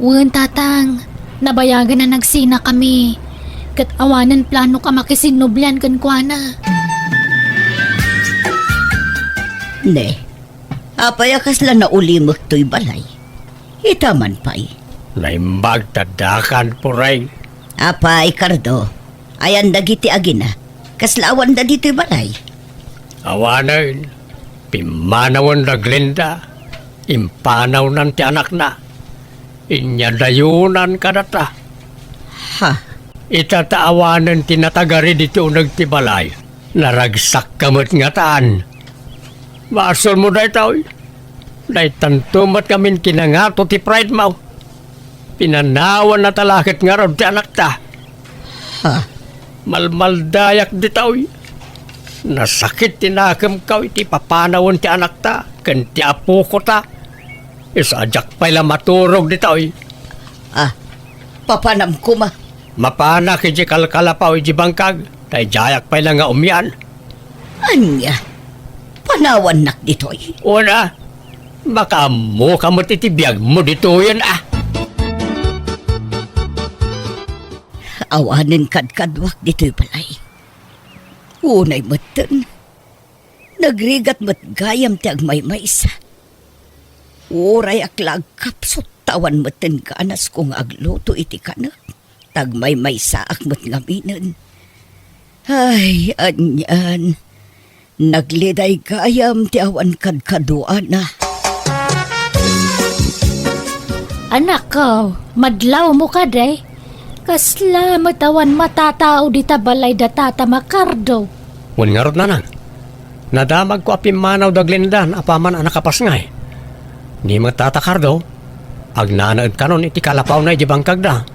Wen, Tatang. Nabayagen a nagsinakami. Ket awanen planok a makisinnublian kenkuana. Ne, apay a kasla naulimek toy balay? Ita man pay. Naimbag ta addakan, Pureng. Apay, Cardo, ayan dagiti agina? Kasla awanda ditoy balay? Awanen, pimmanawen da Glenda, impanawnan ti anakna. Inyadayonan kadata. Ha? Ita ta awanen ti natagari ditoy uneg ti balay. Naragsakka met ngatan. Basolmo daytoy. Daytanto met ngamin kinangato ti pridemo. Pinanawannata la ket ngarud ti anakta. Ha? Malmaldayak ditoy. Nasakit ti nakemko iti papanawen ti anakta ken ti apokota. Isu a diak pay la maturog ditoy. Ah, papanam koma. Mapanak iti kalkalapaw iti bangkag, ta idiayak pay la nga umian. Ania? Panawannak ditoy? Una, makaammoka met iti biagmo ditoyen, ah. Awanen kadkaduak ditoy balay. Unay metten, nagrigat met gayam ti agmaymaysa. Urayak la agkapsut ta awan metten ganasko nga agluto iti kanek. Ta agmaymaysaak met ngaminen. Ay, anian. Nagliday gayam ti awan kadkaduana. Anakko, madlawmo kadi? Kasla met awan matatao dita balay da Tata Makardo. Wen ngarud, nanang. Nadamagko a pimmanaw da Glenda apaman a nakapasngay. Ni met Tata Kardo, agnanaed kanon iti kalapawna iti bangkagda.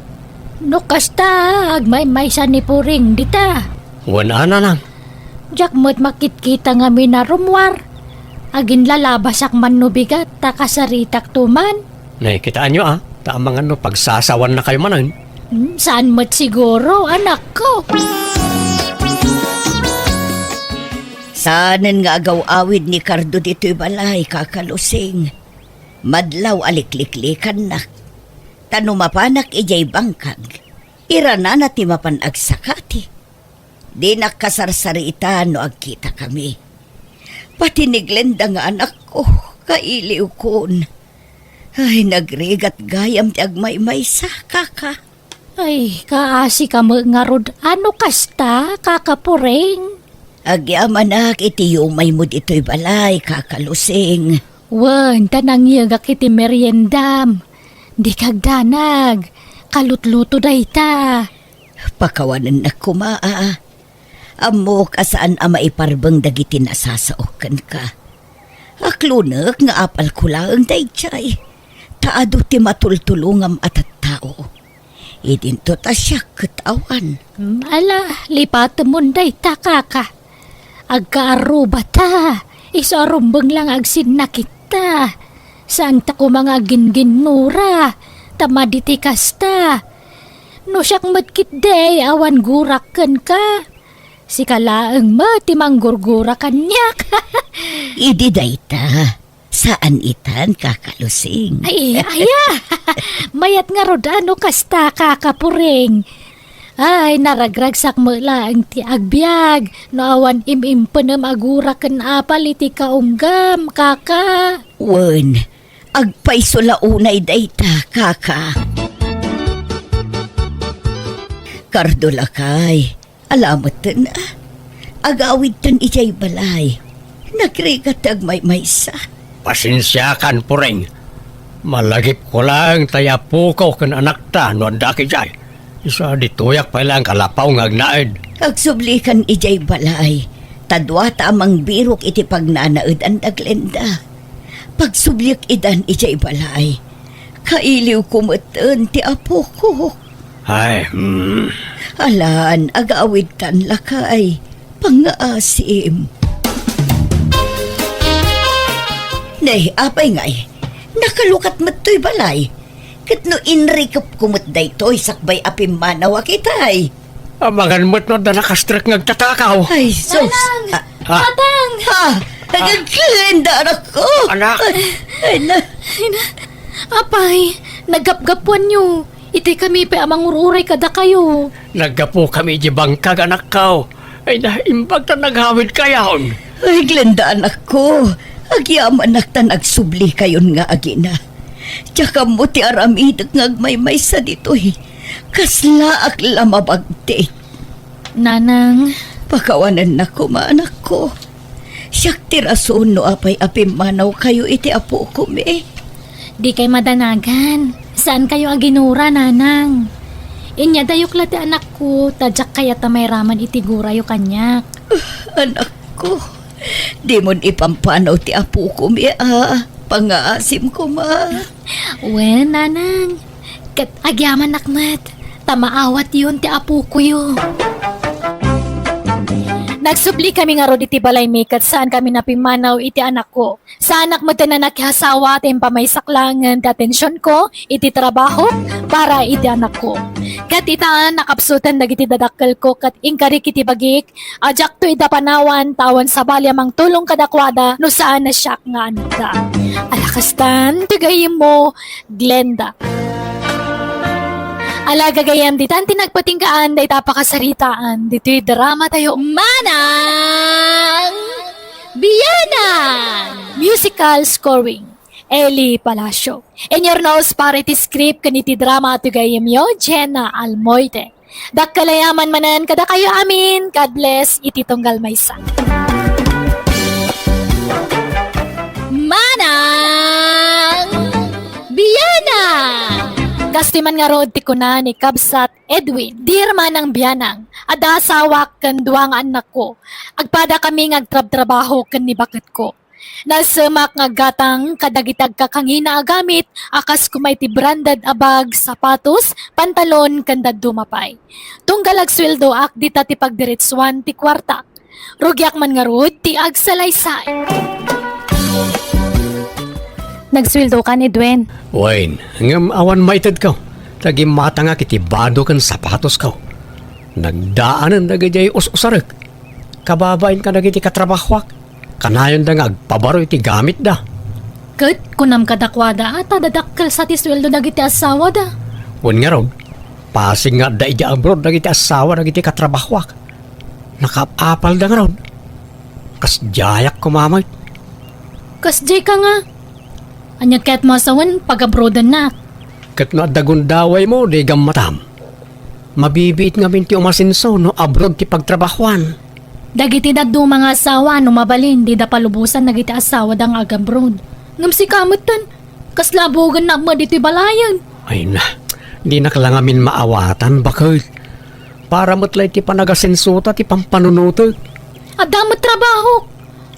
No kasta, agmaymaysa ni Puring dita. Wen a, nanang. Diak met makitkita ngamin a rummuar. Aginlalabasak man no bigat, ta kasaritakto man. Nakitaenyo a, ta amangan no pagsasawannakayo manen. Hmm, saan met siguro, anakko? Saanen nga agaw-awid ni Kardo ditoy balay, Kaka Lusing. Madlaw a likliklikannak. Ta no mapanak idiay bangkag, iranana ti mapan agsakati. Dinak kasarsaritan no agkitakami. Pati ni Glenda nga anakko, kailiwkon. Ay, nagrigat gayam ti agmaymaysa, kaka. Ay, kaasi ka met ngarud a no kasta, Kaka Puring. Agyamanak iti yumaymo ditoy balay, Kaka Lusing. Wen, ta nangyegak iti meriendam. Dika agdanag. Kalutluto dayta. Pakawanennak koma, a. Ammok a saan a maiparbeng dagiti nasasaok kenka. Aklonek nga apalko laeng daydiay, ta adu ti matultulongam a tattao. Idinto ta siak ket awan. Mm, ala, lipatemon dayta, kaka. Agkaarrubata, isu a rumbeng la nga agsinnakitta. Saanta koma nga agginginnura, ta madi ti kasta. No siak met ketdi, awan gurak kenka. Sika laeng met ti manggurgura kaniak. Idi dayta, saan itan, Kaka Lusing? Ay, aya. Mayat ngarud a no kasta, Kaka Puring. Ay, naragragsak met laeng ti agbiag no awan im-impenem a gura ken apal iti kaunggam, kaka. Wen, agpayso la unay dayta, kaka. Kardo, lakay, ala metten, a. Agawidtan idiay balay. Nagrigat ti agmaymaysa. Pasensiakan, Puring. Malagipko laeng ta apoko ken anakta no addaak idiay. Isu a ditoyak pay laeng kalapaw nga agnaed. Agsublikan idiay balay, ta duata a mangbirok iti pagnanaedan da Glenda. Pagsubliek idan idiay balay. Kailiwko metten ti apoko. Ay, hmm. Alan, agawidtan, lakay. Pangngaasim. Ne, apay ngay, nakalukat met toy balay. Ket no inrikepko met daytoy sakbay a pimmanawak itay. Amangan met no adda nakastrek nga agtatakaw. Ay, sus. Nanang! Ah. Ah. Tatang! Ha? Nagagkilenda, anak ko. Anak. Ay, ay, na. Ay, na. Apay, naggapgapuanyo. Itay kami pay a mangur-uray kadakayo. Naggapukami iti bangkag, anakko. Ay, naimbag ta naghawidkayon. Ay, Glenda, anakko. Agyamanak ta nagsublikayon nga agina. Diak ammo ti aramidek nga agmaymaysa ditoy. Kaslaak la mabagtik. Nanang. Pakawanennak koma, anakko. Siak ti rason no apay a pimmanawkayo iti apokomi. Dikay madanagan. Saankayo a ginura, nanang. Inyadayok la ti anakko, ta diak kayat a mairaman iti gurayo kaniak. Anakko, dimon ipampanaw ti apokom, a pangaasim koma. Wen, nanang. Ket agyamanak met, ta maawatyon ti apokoyo. Nagsubli kami ngarud iti balaymi ket saan kami napimmanaw iti anakko. Saanak met a nakiasawa ta impamaysak laengen ti atensionko iti trabaho para iti anakko. Ket ita, nakapsutan dagiti dadakkelko ket inkarik iti bagik a diakto ida panawan ta awan sabali a mangtulong kadakuada no saan a siak nga anakda. Ala kastan ti gayyemmo, Glenda. Ala gagayyem, ditan ti nagpatinggaan dayta a pakasaritaan ditoy drama tayo, Manang Bianang! Musical scoring, Eli Palacio. In your nose, para iti script ken iti drama ti gayyemyo, Jenna Almoite. Dakkel a yaman manen kadakayo amin. God bless iti tunggal maysa. Manang Bianang! Kastoy man ngarud ti kuna ni Kabsat Edwin, Dear Manang Bianang, adda asawak ken dua nga annakko. Agpada kami nga agtrabtrabaho ken ni baketko. Nasemak nga aggatang kadagiti agkakangina a gamit a kas kuma iti branded a bag, sapatos, pantalon, ken dadduma pay. Tunggal agsueldoak, dita ti pagdiretsuan ti kuartak. Rugiak man ngarud ti agsalaysay. Nagsueldokan, Edwin? Wen, ngem awan maitedko. Ta gimmatangak iti bado ken sapatosko. Nagdaanen dagidiay us-usarek. Kababain kadagiti katrabahoak. Kanayonda nga agpabaro iti gamitda. Ket kunam kadakuada a ta dadakkel sa ti sueldo dagiti asawada. Wen ngarud, pasig nga adda idiay abroad dagiti asawa dagiti katrabahoak. Nakaap-apalda ngarud. Kasdiayak koma met. Kasdiay ka nga. Ania ket masawen pagabroadennak? Ket no adda gundawaymo, di gammatam. Mabibiit ngamin ti umasenso no abroad ti pagtrabahoan. Dagiti dadduma nga asawa, no mabalin, dida palubosan dagiti asawada nga agabroad. Ngem sika metten, kasla abugennak met ditoy balayen. Ay na, dinak la ngamin maawatan, baket. Para met la iti panagasensota ti pampanunotek. Adda met trabahok.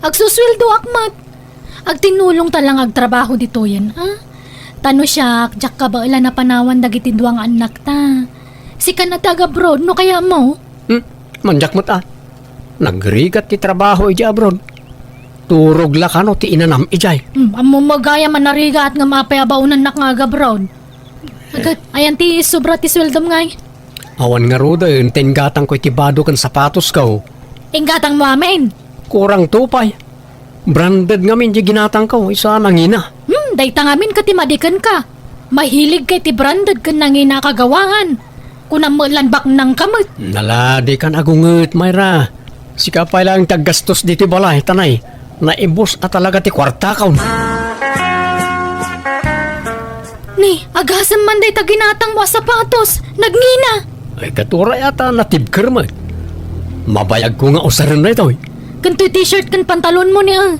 Agsusueldoak met. Agtinulong ta lang agtrabaho ditoyen, a? Ta no siak, diak kabaelan a panawan dagiti dua nga annakta. Sikan a ti agabroad, no kayatmo? Hmm, mandiak met a. Nagrigat ti trabaho idiay abroad. Turog la kano ti inanam idiay. Hmm, ammom gayam a narigat ngem apay a baonannak nga agabroad? Agat, ayan ti sobra ti sueldom ngay? Awan ngaruden ta inggatangko iti bado ken sapatosko. Inggatangmo amin? Kurangto pay. Branded ngamin ti ginatangko, isu a nangina. Hmm, dayta ngamin ket ti madikenka. Mahiligka iti branded ken nangina a kagawaan. Kunam met lan baknangka met. Nala, dikan agunget, Myra. Sika pay laeng ti aggastos ditoy balay, ta nay, naibus a talaga ti kuartakon. Ni, agasem man dayta ginatangmo a sapatos, nagngina. Ay, ket uray a ta natibker met. Mabayagko nga usaren daytoy. Ken toy t-shirt ken pantalonmo ni, a.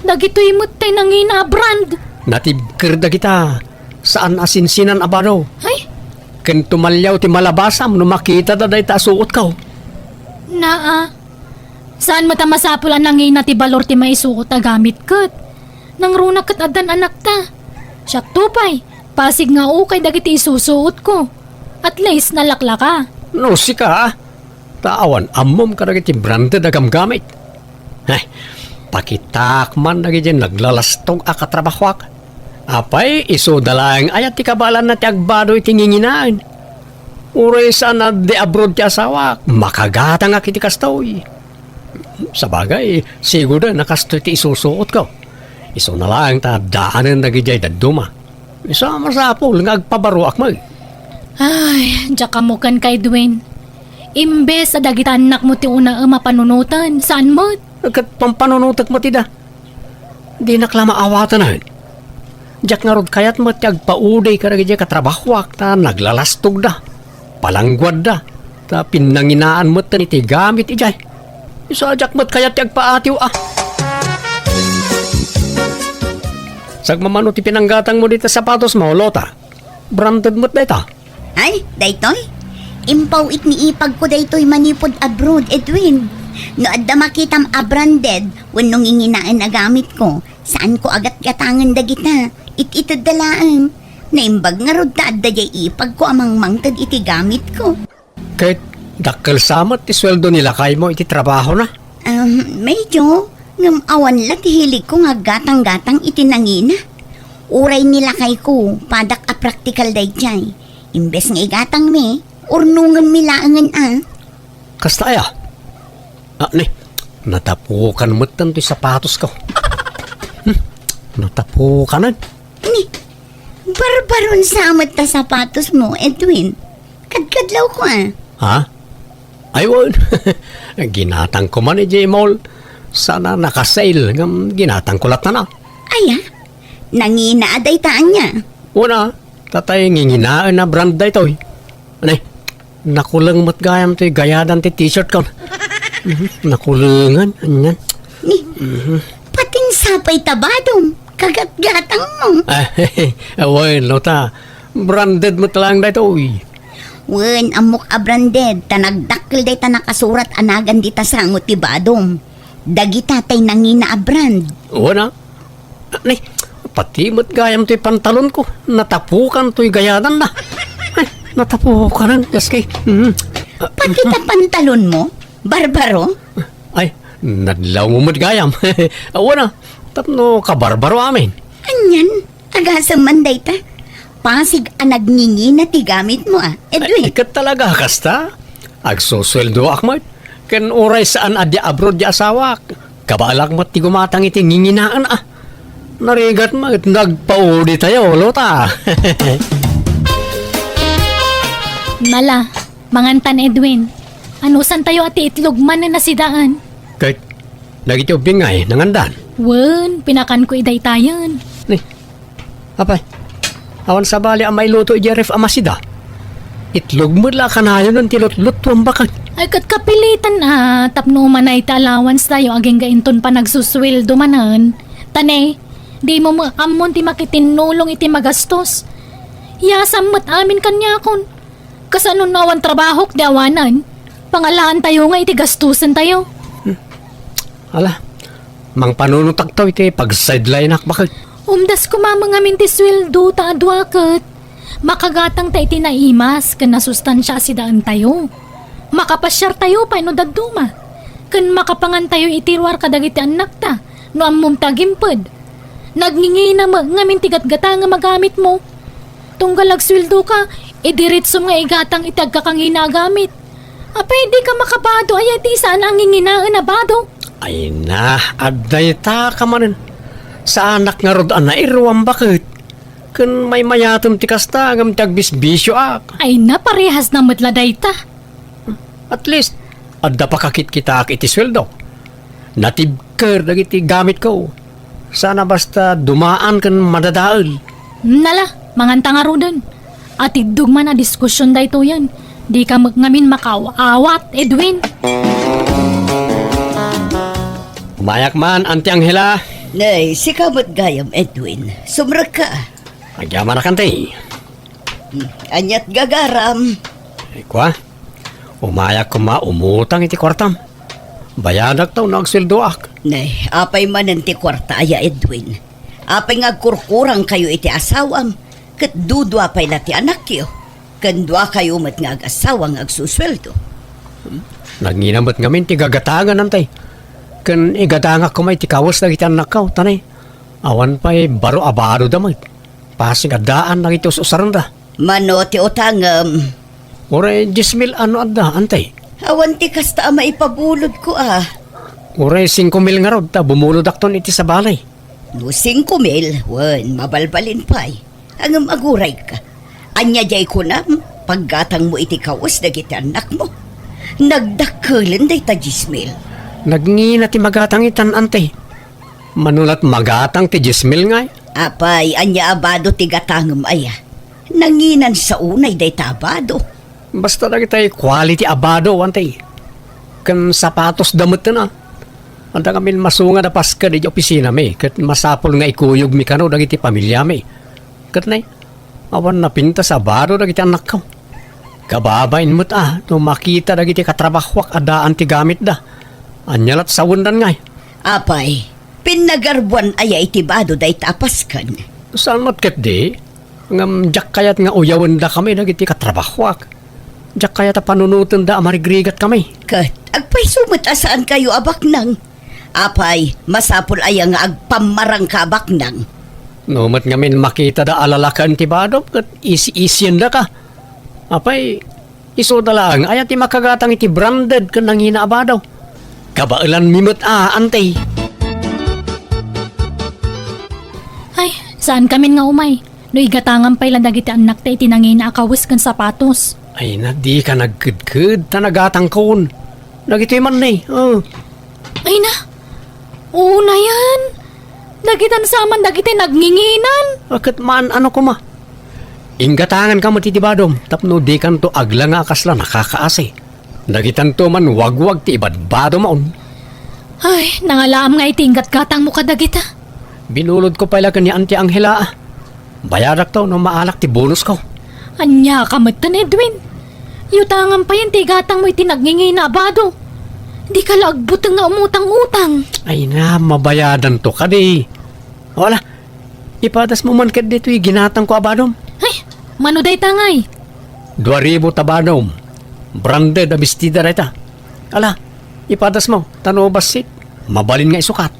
Dagitoy met tay nangina a brand. Natibker dagita. Saan a sinsinan a bado. Ay? Ken tumaliaw ti malabasam no makitada dayta a suotko. Naa. Saan met a masapul a nangina ti balor ti maisuot a gamit ket. Nangruna ket addan anakta. Siakto pay, pasig nga ukay dagiti isusuotko. At least, nalaklaka. No, sika, a. Ta awan ammom kadagiti branded a gamgamit. Ay, pakitaak man dagiti naglalastog a katrabahoak. Apay, isuda laeng aya ti kabaelanna ti agbado iti nginginaen? Uray saan a di abroad ti asawak, makagatangak iti kastoy. Sabagay, sigurda a kastoy ti isusuotko. Isuna laeng ta addaanen dagidiay dadduma. Isu a masapul nga agpabaroak met. Ay, diak ammo kenka, Edwin. Imbes a dagiti annakmo ti unaem a panunoten, saan met? Ket pampanunotek met ida. Dinak la maawatan. Diak ngarud kayat met ti agpaudi kadagiti katrabahoak ta naglalastogda, palangguadda, ta pinnanginaan metten iti gamit idiay. Isu a diak met kayat ti agpaatiw a. Sagmamano ti pinanggatangmo dita sapatosmo, Lota. Branded met dayta. Ay, daytoy? Impaw-it ni ipagko daytoy manipud abroad, Edwin. No adda makitam a branded wenno nginginaen a gamitko, saanko a gatgatangen dagita. It-itedda laeng. Naimbag ngarud ta adda diay ipagko a mangmangted iti gamitko. Ket dakkel sa met ti sueldo ni lakaymo iti trabahona? Um, medyo. Ngem awan la ti hiligko nga aggatang-gatang iti nangina. Uray ni lakayko, padak a praktikal daydiay. Imbes nga igatangmi, urnongenmi laengen a. Kasta aya? Ah, ni, natapukan metten toy sapatosko. Hmm, natapukanen. Ni, barbaron sa met ta sapatosmo, Edwin. Kadkadlawko a. Ha? Ay, wen. Ginatangko man idiay mall. Sana naka-sale, ngem ginatangko latta na. Aya? Nangina a dayta ania? Wen a, tatay nginginaen a brand daytoy. Ani, nakuleng met gayam toy gayadan ti t-shirt kon. Mhm, nakulengan, anian. Ni, Mhm. Patin sapay ta badom, kagatgatangmo. Ah, wen, Lota. Branded met laeng daytoy. Wen, ammok a branded, ta nagdakkel dayta nakasurat a nagan dita sango ti badom. Dagita tay nangina a brand. Wen a. Ni, pati met gayam toy pantalonko, natapukan toy gayadanna. Ay, natapukanen, Jaski. Mhm. Pati ta pantalonmo, Barbaro? Ay, nadlawmo met gayam. Awan a, tapno kabarbaro amin. Anian, agasem man dayta. Pasig a nagngingina ti gamitmo a, Edwin. Ay, ket talaga, kasta? Agsusueldoak met. Ken uray saan a dia abroad ti asawak, kabaelak met ti gumatang iti nginginaen a. Narigat met, nagpauditayo, Lota. Nala, mangantan, Edwin. Anusantayo a ti itlog manen a sidaan? Ket dagiti ubbing ngay, nangandan? Wen, pinakanko idaytayen. Ni, apay, awan sabali a mailuto idiay ref a masida. Itlog met la a kanayon ti lutlutuam baket. Ay, ket kapilitan a, tapno umanay ti allowance tayo agingga inton panagsusueldo manen. Ta ne, dimo met ammon ti makitinnulong iti magastos. Yasam met amin kaniakon. Kasano no awan trabahok ti awanan? Pangalaantayo nga iti gastusentayo. Hmm. Ala, mangpanunotakto iti pag-sideline-ak baket. Umdas koma ngamin ti sueldo ta adua ket makagatangta iti naimas ken nasustansia a sidaentayo. Makapasiartayo pay no dadduma. Ken makapangantayo iti ruar kadagiti annakta no ammom ti agimped. Nagngingina met ngamin ti gatgatangem a gamitmo. Tunggal agsueldoka, idiritsom nga igatang iti agkakangina a gamit. Apay, dika makabado aya iti saan a nginginaen a bado? Ay na, adda ita ka manen. Saanak ngarud a nairuam baket. Ken maymayatem ti kasta ngem ti agbisbisioak. Ay na, parehas na met la dayta. At least, adda pakakitkitaak iti sueldo. Natibker dagiti gamitko. Sana basta dumaan ken madadael. Nala, manganta ngaruden. Atiddog man a diskusion daytoyen. Dika met ngamin makaaw-awat, Edwin. Umayak man, Auntie Angela. Nay, sika met gayam, Edwin. Sumrekka. Agyamanak, Auntie. Hmm, aniat gagaram? Ay, kua? Umayak koma umutang iti kuartam. Bayadak ta no agsueldoak. Nay, apay manen ti kuarta aya, Edwin? Apay nga agkurkurangkayo iti asawam? Ket dudua pay la ti anakyo. Ken duakayo met nga agasawa nga agsusueldo. Nagngina met ngamin ti gagatangan, Auntie. Ken igatangak koma iti kawes dagiti annakko, ta ne, awan pay baro a badoda met. Pasig a daan dagiti us-usarenda. Mano ti utangem? Uray dies mil no adda, Auntie. Awan ti kasta a maipabulodko a. Uray singko mil ngarud ta bumulodakton iti sabali. No singko mil, wen, mabalbalin pay. Ngem agurayka. Ania diay kunam, paggatangmo iti kawes dagiti annakmo? Nagdakkelen dayta dies mil. Nagngina ti magatang itan, Auntie. Mano la't magatang ti dies mil ngay? Apay, ania a bado ti gatangem aya? Nanginan sa unay dayta a bado. Basta dagitay quality a bado, Auntie. Ken sapatosda metten a. Adda ngamin masungad a pasked iti opisinami, ket masapul nga ikuyogmi kano dagiti pamiliami. Ket nay, Awan napintas a bado dagiti annakko. Kababain met a no makita dagiti katrabahoak a daan ti gamitda. Ania lat sawendan ngay? Apay, pinnagarbuan aya iti bado dayta a pasken? Saan met ketdi? Ngem diak kayat nga uyawendakami dagiti katrabahoak. Diak kayat a panunotenda a marigrigatkami. Ket agpayso met a saankayo a baknang? Apay, masapul aya nga agpammarangka a baknang? No met ngamin makitada a lalaken ti badom ket isi-isiendaka. Apay, isuda laeng aya ti makagatang iti branded ken nangina a bado. Kabaelanmi met a, anti. Ay, saankamin nga umay. No igatangan pay la dagiti annakta iti nangina a kawes ken sapatos. Ay na, dika nagkedked, ta nagatangkon. Dagitoy man ni, oh. Ay na, unayen. Dagitan sa man dagiti nagnginginan. A, ket maan-ano koma. Inggatanganka met iti badom, tapno dikanto aglanga a kasla nakakaasi. Dagitanto man wagwag ti ibadbadom. Ay, nangalaam nga iti inggatgatangmo kadagita. Binulodko pay la ken ni Auntie Angela, a. Bayadakto no maalak ti bonusko. Ania ka metten, Edwin? Yutangan payen ti igatangmo iti nagngingina a bado. Dika la agbuteng nga umutang-utang. Ay na, mabayadanto kadi. O ala, ipadasmo man ket ditoy ginatangko a badom. Ay, mano dayta ngay? Dua ribu ta badom. Branded a bestida dayta. Ala, ipadasmo, ta no bassit, mabalin nga isukat.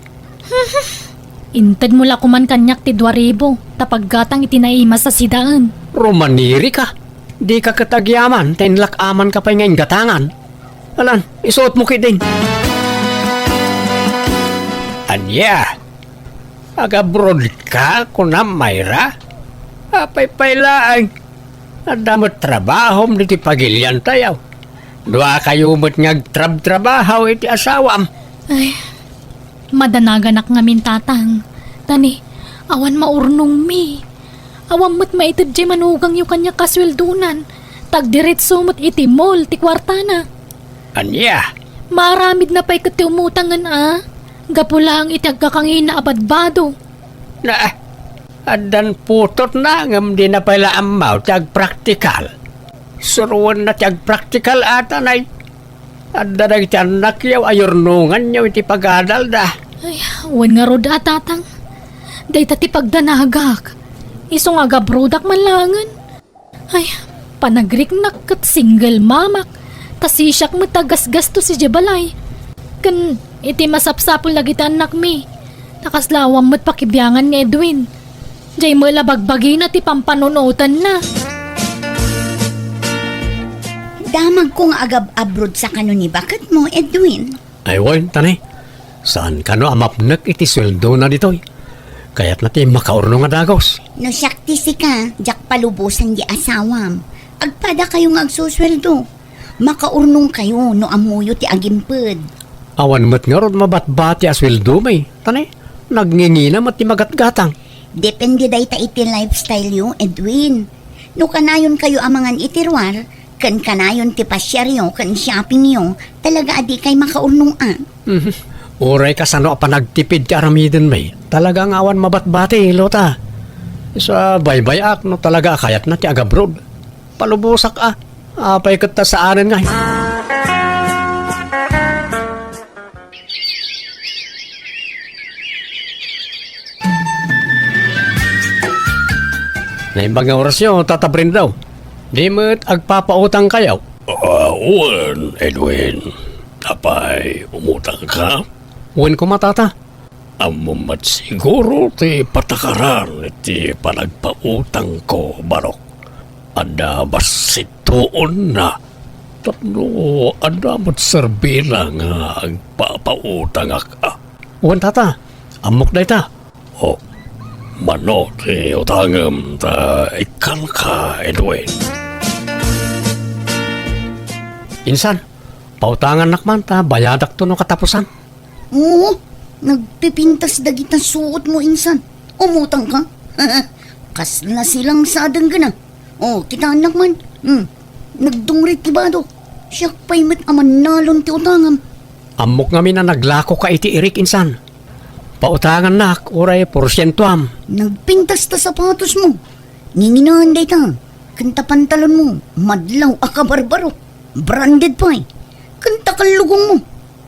Intedmo la koman kaniak ti dua ribu, ta paggatang iti naimas a sidaen. Rumanirika. Dika ket agyaman, ta inlak-amanka pay nga inggatangan. Alan, isuotmo ketdin. Ania? Agabrodka, kunam, Myra? Apay pay laeng. Adda met trabahom ditoy pagiliantayo. Duakayo met nga agtrabtrabaho iti asawam. Ay, madanaganak ngamin, Tatang. Ta ni, awan maurnongmi. Awan met maited diay manugangyo kaniak a sueldonan. Ta agdiretso met iti mall ti kuartana. Ania? Maaramidna pay ket ti umutangen a. Gapu laeng iti agkakangina a badbado. Na, addan putotna ngem dina pay la ammo ti agpraktikal. Suroenna ti agpraktikal a, Tanay. Adda dagiti annakyo a yurnonganyo iti pagadalda. Ay, wen ngarud a, Tatang. Dayta ti pagdanagak. Isu nga agabrodak man laengen. Ay, panagriknak ket single mamak, ta sisiak met a gasgastos idiay balay. Ken iti masapsapul dagiti annakmi, ta kasla awan met pakibiangan ni Edwin. Diay met la bagbagina ti pampanunotenna. Damagko nga agab-abroad sa kano ni baketmo, Edwin. Ay wen, Tanay. Saan kano a mapnek iti sueldona ditoy. Kayatna ti makaurnong a dagus. No siak ti sika, diak palubosan di asawam. Agpadakayo nga agsusueldo. Makaurnongkayo no ammoyo ti agimped. Awan met ngarud mabatbati a sueldomi, Tanay. Nagngingina met ti magatgatang. Depende dayta iti lifestyle yo, Edwin. No kanayonkayo a mangan iti ruar, ken kanayon ti pasiaryo ken shoppingyo, talaga a dikay makaurnong a. Mhm. Uray kasano a panagtipid ti aramidenmi, talaga nga awan mabatbati, Lota. Sa baybay-ak no talaga a kayatna ti agabroad. Palubosak a. Apay ket ta saanen ngay? Naimbag nga orasyo, Tata Brenda. Di met agpapautangkayo? Ah, wen, Edwin. Apay, umutangka? Wen koma, Tata. Ammom met siguro ti patakaran iti panagpautangko, barok. Adda bassit tuonna. Tapno adda met serbina nga agpapautangak a. Wen, Tata. Ammok dayta. O, mano ti utangem ta ikkanka, Edwin? Insan, pautangannak man ta bayadakto no katapusan. Oo, nagpipintas dagita suotmo, insan. Umutangka? Kasla silang sa denggana. O, kitaennak man. Hmm. Nagdungrit ti badok. Siak pay met a mannalon ti utangam. Ammok ngamin a naglakoka iti irik, insan. Pautangannak, uray porsientoam. Nagpintas ta sapatosmo. Nginginaen dayta. Ken ta pantalonmo, madlaw a kabarbaro. Branded pay. Ken ta kallugongmo.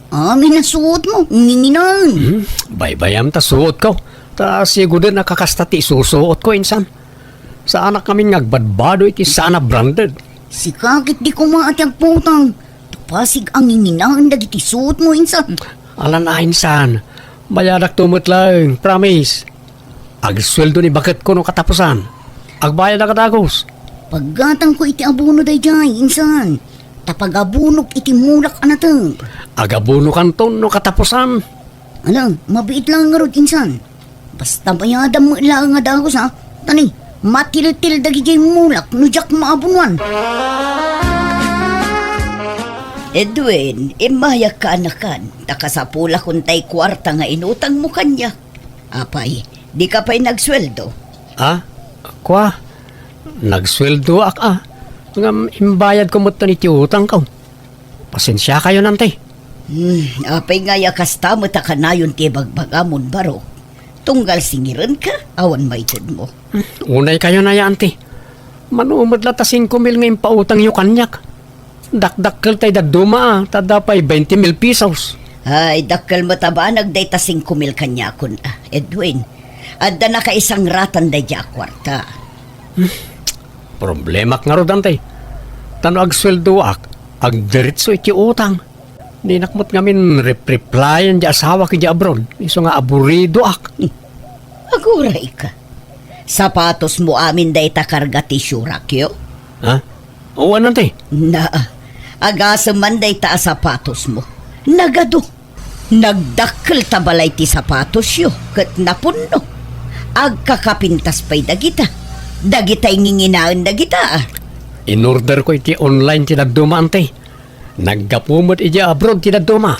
Amin a suotmo, nginginaen. Hmm, baybayam ta suotko. Ta siguden a kakasta ti isusuotko, insan. Saanak ngamin nga agbadbado iti saan a branded. Sika ket di koma a ti agpautang. Ta pasig a nginginaen dagiti suotmo, insan. Alan a, insan. Bayadakto met laeng, promise. Agsueldo ni baketko no katapusan. Agbayadak a dagus. Paggatangko iti abono daydiay, insan. Ta pagabonok iti mulak a nateng. Agabonokanton no katapusan. Ala, mabiit laeng ngarud, insan. Basta bayadam met laeng a dagus, ha? Ta ni, matiltil dagidiay mulak no diak maabonoan. Edwin, immayak kaanakan, ta kasapulakon tay kuarta nga inutangmo kaniak. Apay, dika pay nagsueldo? Ah, kua, nagsueldoak a. Ngem imbayadko metten iti utangko. Pasensiakayon, anti. Hmm, apay ngay a kasta met a kanayon ti ibagbagamon, barok? Tunggal singirenka, awan maitedmo. Hmm, unaykayon aya, anti. Mano met la ta singko mil nga impautangyo kaniak. Dakdakkel tay dadduma, a, ta adda pay twenty mil pesos. Ay, dakkel met a banag dayta singko mil kaniakon, a, Edwin. Adda nakaisangratan daydiay a kuarta. Hmm. Problemak ngarud, anti. Ta no agsueldoak, agdiretso iti utang. Dinak met ngamin rep-replyan ti asawak idiay abroad, isu nga aburidoak. Hmm. Agurayka. Sapatosmo amin dayta karga ti isurakyo? Ha? Wen, anti. Na, agasem man dayta a sapatosmo. Nagadu. Nagdakkel ta balay ti sapatosyo ket napunno. Agkakapintas pay dagita. Dagitay nginginaen dagita, a. Inorderko iti online ti dadduma, anti. Naggapu met idiay abroad ti dadduma.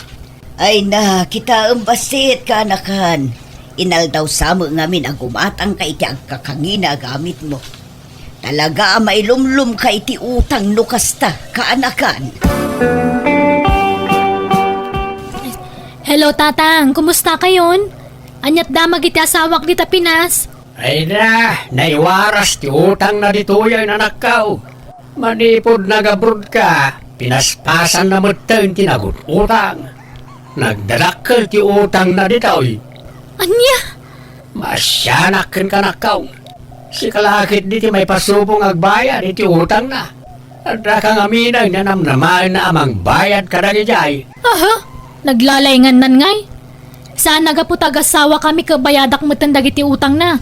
Ay na, kitaem bassit, kaanakan. Inaldaw sa met ngamin a gumatangka iti agkakangina a gamitmo. Talaga a mailumlomka iti utang no kasta, kaanakan. Hello, Tatang. Kumusta kayon? Aniat damag iti asawak dita Pinas? Ay na, naiwaras ti utangna ditoy a inanakko. Manipud nag-abroad ka, pinaspasanna metten ti nagut-utang. Nagdadakkel ti utangna ditoy. Ania? Maasianak kenka, anakko. Sika la ketdi ti maipasubong agbayad iti utangna. Addaka ngamin a namnamaenna a mangbayad kadagidiay. Aha, naglalaingannan ngay. Saan a gapu ta agasawakami ket bayadak metten dagiti utangna.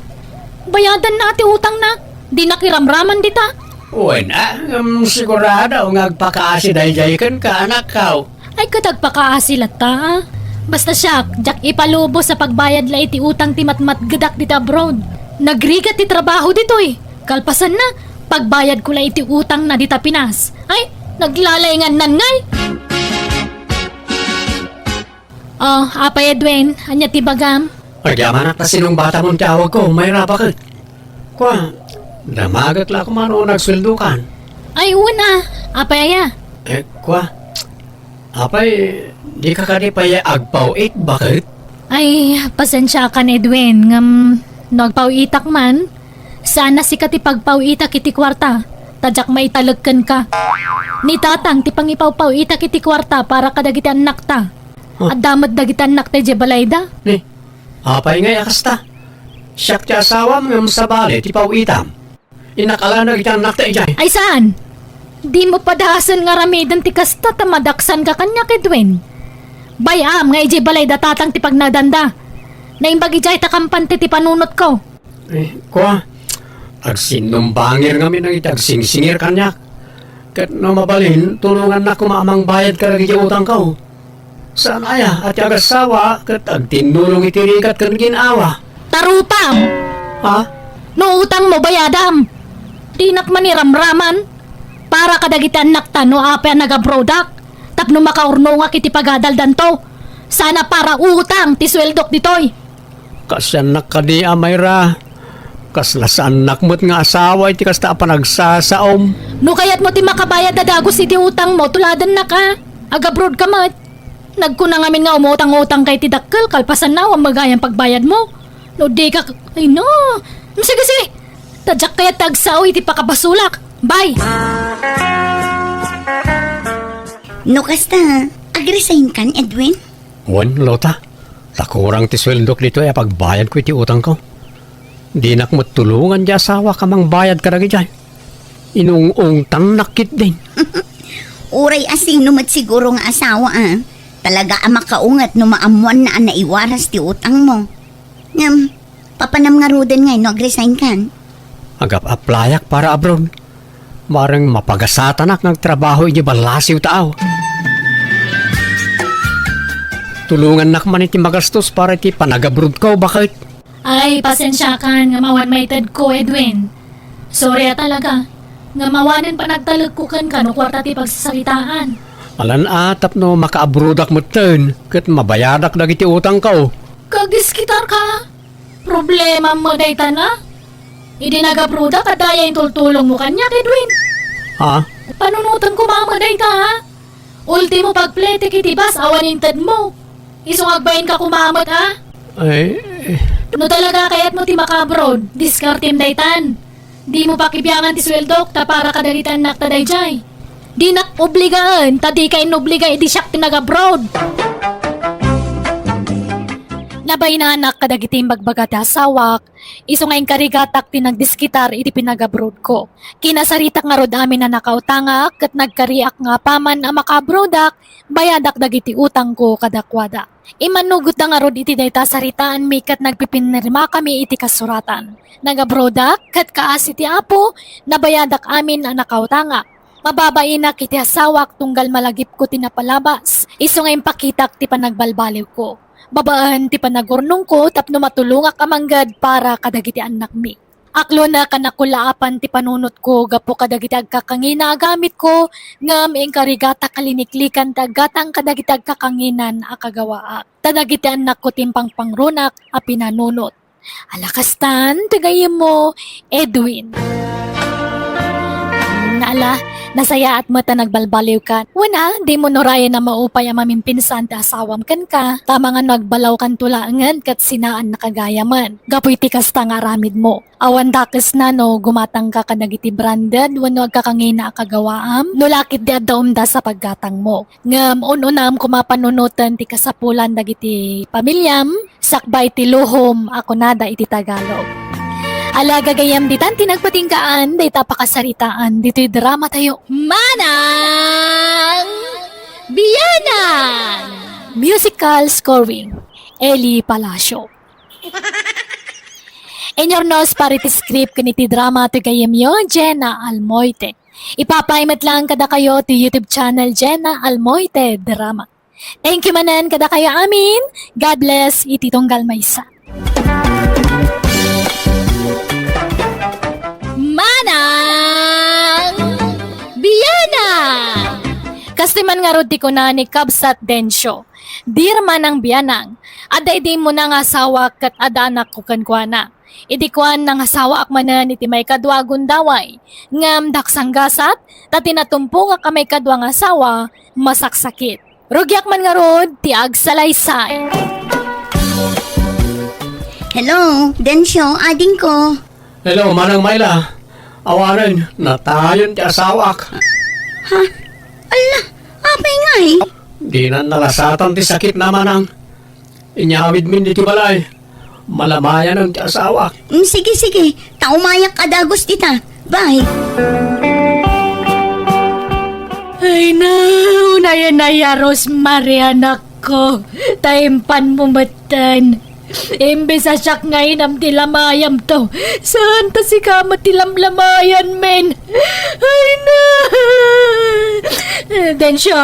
Bayadanna ti utangna. Dinak iramraman dita. Wen, a, ngem sigurado nga agpakaasi daydiay kenka, anakko. Ay, ket agpakaasi latta, a. Basta siak, diak ipalubos a pagbayad la iti utang ti matmatgedak dita abroad. Nagrigat ti trabaho ditoy. Kalpasanna, pagbayadko la iti utangna dita Pinas. Ay, naglalaingannan ngay. Oh, Apay Edwin, ania ti bagam? Agyamanak ta sinungbatamon ti awagko, Mayra, baket. Kua, damagek la koma no nagsueldokan. Ay, wen a. Apay aya? Eh, kua, apay, dika kadi pay agpaw-it, baket? Ay, pasensiakan, Edwin, ngem no agpaw-itak man, saan a sika ti pagpaw-itak iti kuarta, ta diak maitalek kenka. Ni Tatang ti pangipawpaw-itak iti kuarta para kadagiti annakta. Huh? Adda met dagiti annakta idiay balayda. Ni, apay ngay a kasta? Siak ti asawam ngem sabali ti paw-itam. Innak a la dagiti annakta idiay. Ay saan? Dimo padasen nga aramiden ti kasta ta madaksanka kaniak, Edwin. Bay-am nga idiay balayda Tatang ti pagnadanda. Naimbag idiay ta kampante ti panunotko. Eh, kua, agsinnumbangir ngamin dagiti agsingsingir kaniak. Ket no mabalin, tulongannak koma a mangbayad kadagiti utangko. Saan aya a ti agassawa ket agtinnulong iti rigat ken gin-awa? Ta rupam! Ha? No utangmo, bayadam! Dinak man iramraman. Para kadagiti annakta no apay a nagabroadak tapno makaurnongak iti pagadaldanto. Saan a para utang ti sueldok ditoy. Kaasiannak kadi a, Mayra. Kasla saannak met nga asawa iti kasta a panagsasaom. No kayatmo ti makabayad a dagus iti utangmo, tuladennak a. Agabroad ka met. Nagkuna ngamin nga umutang-utang ka iti dakkel, kalpasanna, awan met gayam pagbayadmo. No di ka, ay no. Sige, sige. Ta diak kayat ti agsao iti pakabasolak. Bye! No kasta, agresignkan, Edwin? Wen, Lota. Ta kurang ti sueldok ditoy a pagbayadko iti utangko. Dinak met tulongan ti asawak a mangbayad kadagijay. Inung-ungtannak ketdin. Uray a sino met siguro nga asawa, a, talaga a makaunget no maammoanna a naiwaras ti utangmo. Ngem, papanam ngaruden ngay no agresignkan? Agap-applyak para abroad. Bareng mapagasatanak nga agtrabaho idiay ballasiw taaw. Tulongannak man iti magastos para iti panagabrodko, baket. Ay, pasensiakan ngem awan maitedko, Edwin. Sorry a talaga. Ngem awanen panagtalekko kenka no kuarta ti pagsasaritaan. Alan a tapno makaabrodak metten ket mabayadak dagiti utangko. Kagdiskitarka? Problemam met dayta na? Idi nagabrodak, adda aya intultulongmo kaniak, Edwin? Ha? Panunotem koma met dayta, ha? Ultimo, pagpletek iti bus awan intedmo. Isu nga agbainka koma met, ha? Ay, eh. No talaga kayatmo ti makaabroad, diskartem daytan. Dimo pakibiangan ti sueldok ta para kadagiti annakta daydiay. Dinak obligaen, ta dika inobliga idi siak ti nagabroad. Nabainanak kadagiti imbagbaga ti asawak, isu nga inkarigatak ti nagdiskitar iti pinagabroadko. Kinasaritak ngarud amin a nakautangak ket nagkariak nga apaman a makaabroadak, bayadak dagiti utangko kadakuada. Immannugotta ngarud iti dayta a saritaanmi ket nagpipinirmakami iti kasuratan. Nagabroadak ket kaasi ti Apo, nabayadak amin a nakautangak. Mababainak iti asawak tunggal malagipko ti napalabas, isu nga impakitak ti panagbalbaliwko. Babaen ti panagurnongko tapno matulongak a mangged para kadagiti annakmi. Aklonek a nakulaapan ti panunotko gapu kadagiti agkakangina a gamitko, ngem inkarigatak a liniklikan ti aggatang kadagiti agkakanginan a kagawaak. Ta dagiti annakko ti impangpangrunak a pinanunot. Ala kastan, ti gayyemmo, Edwin. Ala, nasayaat met a nagbalbaliwkan. Wen a, dimo nurayen a maupay a mamimpinsan ti asawam kenka, ta amangan no agbalawkanto laengen ket sinaannaka gayamen. Gapu iti kasta nga aramidmo. Awan dakesna no gumatangka kadagiti branded wenno agkakangina a kagawaam, no la ketdi adda umdas a paggatangmo. Ngem un-unam koma panunoten ti kasapulan dagiti pamiliam, sakbay ti luhom a kunada iti Tagalog. Ala, gagayyem, ditan ti nagpatinggaan dayta a pakasaritaan ditoy dramatayo. Manang Bianang! Musical scoring, Eli Palacio. Inyurnos para iti script ken iti drama ti gayyemyo, Jenna Almoite. Ipapay met laeng kadakayo ti YouTube channel, Jenna Almoite Drama. Thank you manen kadakayo amin. God bless iti tunggal maysa. Manang Bianang! Kastoy man ngarud ti kuna ni Kabsat Dencio. Dear Manang Bianang, adda idi immuna nga asawak ket adda anakko kenkuana. Idi kuan, nangasawaak manen iti maikadua a gundaway. Ngem daksanggasat, ta ti natumpongak a maikadua nga asawa, masaksakit. Rugiak man ngarud ti agsalaysay. Hello, Dencio, adingko. Hello, Manang Myla. Awanen, natayon ti asawak. Ha? Alla, apay ngay? Dinan nalasatan ti sakitna, Manang. Inyawidmin ditoy balay. Malamayanen ti asawak. Mm, sige, sige. Ta umayak a dagus dita. Bye. Ay, na, unayen aya, Rosemary, anakko. Ta impanmo metten. Imbes a siak nga inam ti lamayamto, saan ta sika met ti lamlamayan, men? Ay, na! Dencio,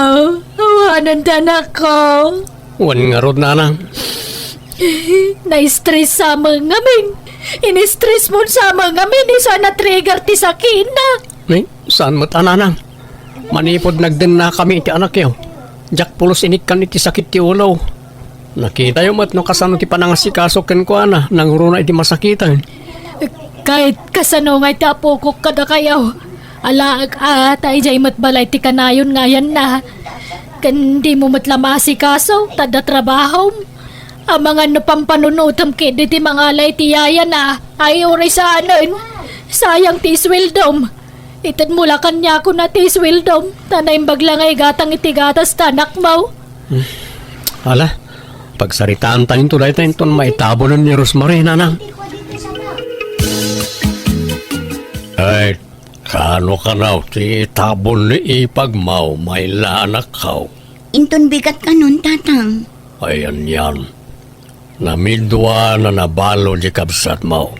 awanen ti anakko. Wen ngarud, Nanang. Na-stress sa met ngamin. In-stress mo sa met ngamin, isu a na-trigger ti sakitna. Ni, saan met a, Nanang? Manipud nagdennakami iti anakyo, diak pulos inikkan iti sakit ti ulo. Nakitayo met no kasano ti panangasikaso kenkuana nangruna idi masakiten. Ket kasano ngay ti apokok kadakayo? Alaek a, ta idiay met balay ti kanayon nga ayanna. Ken dimo met la maasikaso, ta adda trabahom. Amangan no pampanunotem ketdi ti mangala iti yayana, ay uray saanen. Sayang ti isweldom. Itedmo la kaniakon a ti isweldom, ta naimbag la nga igatang iti gatas ta anakmo. Ala, pagsaritaanta into dayta inton maitabonen ni Rosemary, nanang. Ay, kano kanaw ti itabon ni ipagmo, Mayla, anakko? Inton bigat kanon, tatang. Ay, anian. Namidua na nabalo di kabsatmo.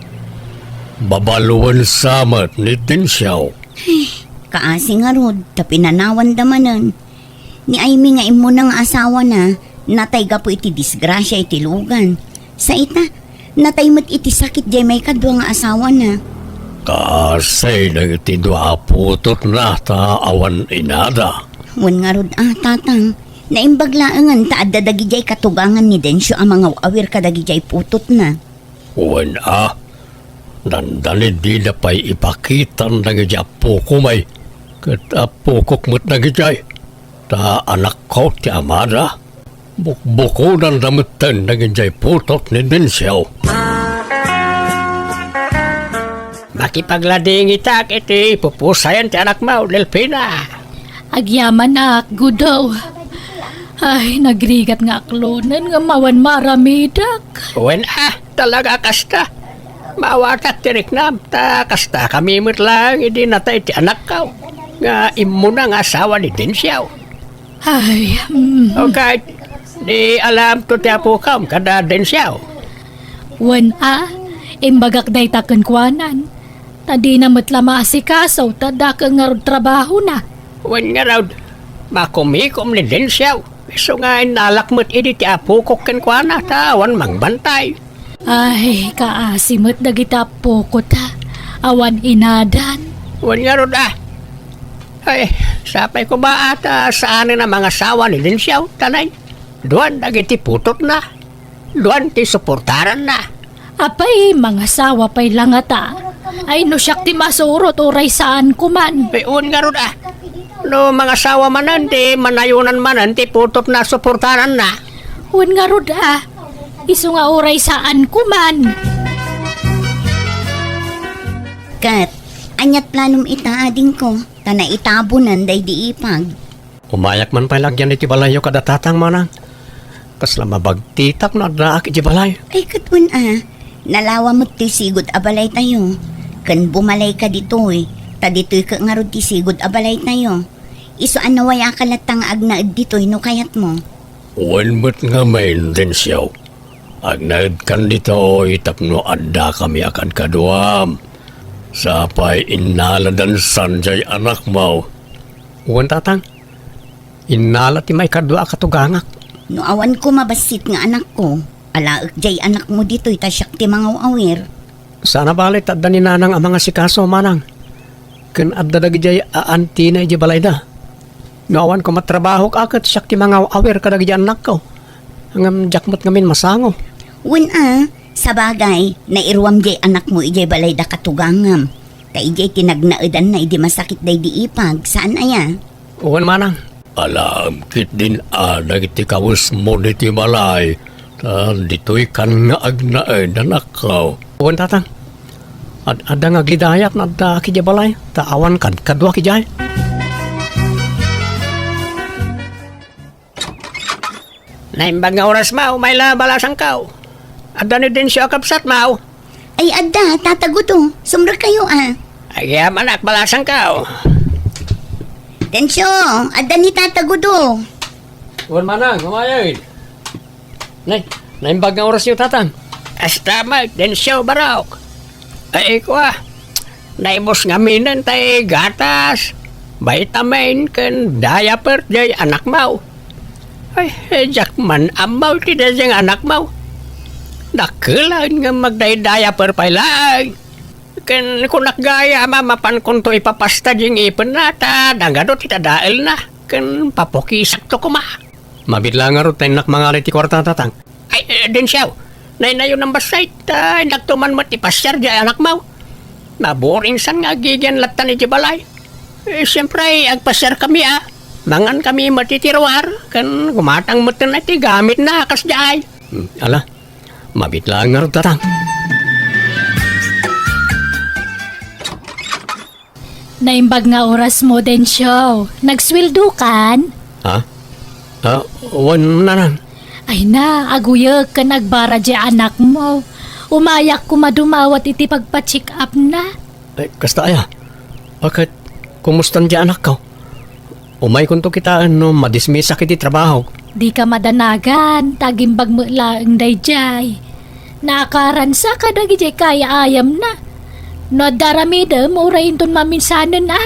Babaloen sa met ni Dencio. Ay, kaasi ngarud, ta pinanawanda manen. Ni Aimee nga immuna nga asawana, natay gapu iti disgrasia iti lugan. Sa ita, natay met iti sakit jay maikadua nga asawana. Kaasi dagiti dua a putotna ta awan inada. Wen ngarud a, tatang, naimbag laengen ta adda dagidiay katugangan ni Dencio a mangaw-awir kadagidiay putotna. Wen a, dandani dida pay ipakitan dagidiay appoko, may, ket appokok met dagidiay. Ta anakko ti amada. Bukbukodanda metten dagijay putot ni Dencio. Makipagladingitak iti pupusayan ti anakmo, Delfina. Agyamanak, Gudo. Ay, nagrigat nga aklonen nga awan maaramidek. Wen a, talaga kasta. Maawatak ti riknam, ta kasta kami met laeng idi natay ti anakko, nga immuna nga asawa ni Dencio. Ay, mm. O ket, di alamto ti apokam kada Dencio? Wen a, imbagak dayta kenkuanan. Ta dina met la maasikaso, ta dakkel ngarud trabahona. Wen ngarud, makumikom ni Dencio. Isu nga innalak met idi ti apokok kenkuana, ta awan mangbantay. Ay, kaasi met dagiti appoko ta. Awan inadan. Wen ngarud a. Ay, sapay koma a ta saanen a mangasawa ni Dencio, ta nay, duan dagiti putotna. Duan ti suportaranna. Apay, mangasawa pay la ngata? Ay, no siak ti masurot, uray saanko man. Ay, wen ngarud a. No mangasawa manen, di manayonan manen ti putotna a suportaranna. Wen ngarud a. Isu nga uray saanko man. Ket, aniat planom ita, adingko, ta naitabonen daydi ipag? Umayak man pay la agyan iti balayyo kada tatang, manang. Kasla mabagtitak no addaak iti balay. Ay, ket wen a, nalawa met ti sigud a balaytayo. Ken bumalayka ditoy, ta ditoy ket ngarud ti sigud a balaytayo. Isu a nawayaka latta nga agnaed ditoy no kayatmo. Wen met ngamin, Dencio. Agnaedkan ditoy tapno addakami a kadkaduam. Sapay innaladan san jay anakmo. Wen, tatang. Innala ti maikadua a katugangak. No awan koma bassit nga anakko, alaek jay anakmo ditoy ta siak ti mangaw-awir. Saan a bale ta adda ni nanang a mangasikaso, manang. Ken adda dagidiay aantina idiay balayda. No awan koma trabahok a ket siak ti mangaw-awir kadagiti annakko. Ngem diak met ngamin masango. Wen a, sabagay, nairuam jay anakmo idiay balayda katugangam. Ta idiay ti nagnaedanna idi masakit daydi ipag, saan aya? Wen manang. Alaem ketdin a dagiti kawesmo ditoy balay, ta ditoykan nga agnaed, anakko. Wen, tatang. Ad-adda nga aglidayat no addaak idiay balay, ta awan kadkaduak idiay. Naimbag nga oras, maw, mayla balasangko. Adda ni Dencio a kabsat, maw? Ay, adda, Tata Gudo. Sumrekkayo, a. Agyamanak, balasangko. Dencio, adda ni Tata Gudo. Wen manang, umayay. Nay, naimbag nga orasyo, tatang. Kasta met, Dencio, barok. Ay, kua, naibus ngaminen tay gatas, vitamin, ken diaper jay anakmo. Ay, eh, diak man ammo ti daydiay nga anakmo. Dakkel a ngem agday diaper pay laeng. Ken kunak gayam a mapankonto ipapasta di ngipenna ta dangado ti tadaelna. Ken papukisakto koma. Mabit la ngarud ta innak mangalay ti kuarta, tatang. Ay, eh, Dencio, naynayonam bassit, ta indakto man met ipasiar di anakmo. Maburing san nga agigian lattan iti balay. Eh, siempre, agpasiarkami a. Mangankami met iti ruar, ken gumatang metten ti gamitna, kasdiay. Hmm, ala, mabit la ngarud, tatang. Naimbag nga orasmo, Dencio. Nagsueldokan? Ha? Ah, wen, nanang. Ay na, aguyek ken agbara diay anakmo. Umayak koma dumawat iti pagpa-check-upna. Ay, kasta aya? Ket, kumustan diay anakko? Umaykonto kitaen no madismisak iti trabahok. Dika madanagan, ta agimbag met laeng daydiay. Naakaransa kadagiti kayaayamna. No adda aramidem, uray inton maminsanen a,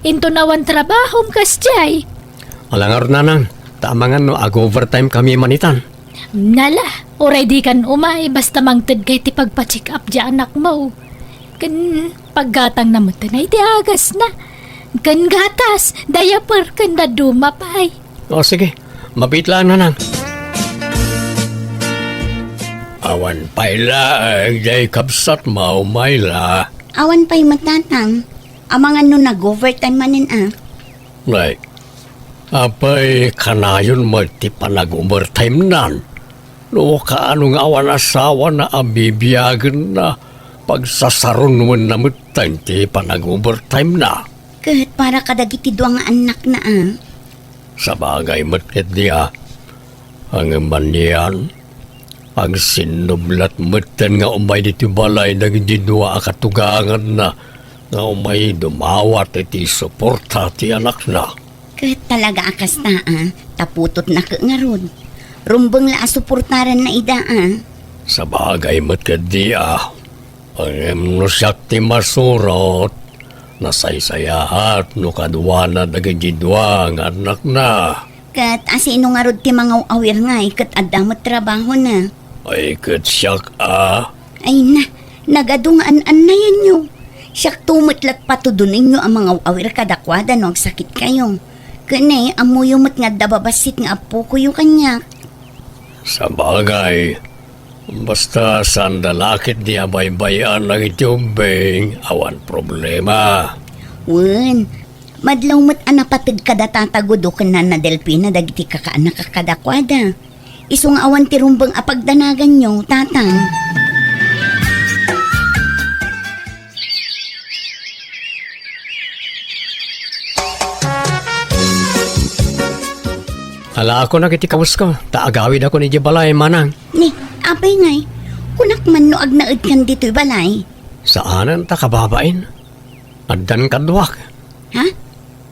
inton awan trabahom kasdiay. Ala ngarud, nanang, ta amangan no ag-overtime kami manitan. Nala, uray dikan umay, basta mangted ka iti pagpa-check-up diay anakmo. Ken paggatangna met ti agasna. Ken gatas, diaper, ken dadduma pay. O, sige. Mabiit laeng, nanang. Awan pay laeng diay kabsatmo, Myla. Awan pay met, tatang. Amangan no nag-overtime manen a. Nay, apay kanayon met ti panag-overtime-nan? No kaano nga awan asawana a bibiagenna, pagsasarunoenna metten ti panag-overtime-na. Ket para kadagiti dua nga annakna a. Sabagay met ketdi a. Ngem anian, agsinnublat metten nga umay ditoy balay dagiti dua a katuganganna nga umay dumawat iti suporta ti anakna. Ket talaga a kasta a, ta putotna ket ngarud. Rumbeng la a suportaranna ida a. Sabagay met ketdi a. Ngem no siak ti masurot, nasaysayaat no kaduana dagiti dua nga annakna. Ket asino ngarud ti mangaw-awir ngay ket adda met trabahona? Ay, ket siak a. Ay na, nagadu nga an-annayanyo. Siakto met la ti patudonenyo a mangaw-awir kadakuada no agsakitkayo. Ken ammoyo met nga adda babassit nga appokoyo kaniak. Sabagay, basta saanda la ketdi a baybay-an dagiti ubbing, awan problema. Wen, madlaw met a napateg kada Tata Gudo ken Nana Delfina dagiti kakaannak a kadakuada. Isu nga awan ti rumbeng a pagdanaganyo, Tatang. Alaakon dagiti kawesko, ta agawidakon idiay balay, manang. Ni, apay ngay, kunak man no agnaedkan ditoy balay? Saanen ta kababain. Addan kaduak. Ha?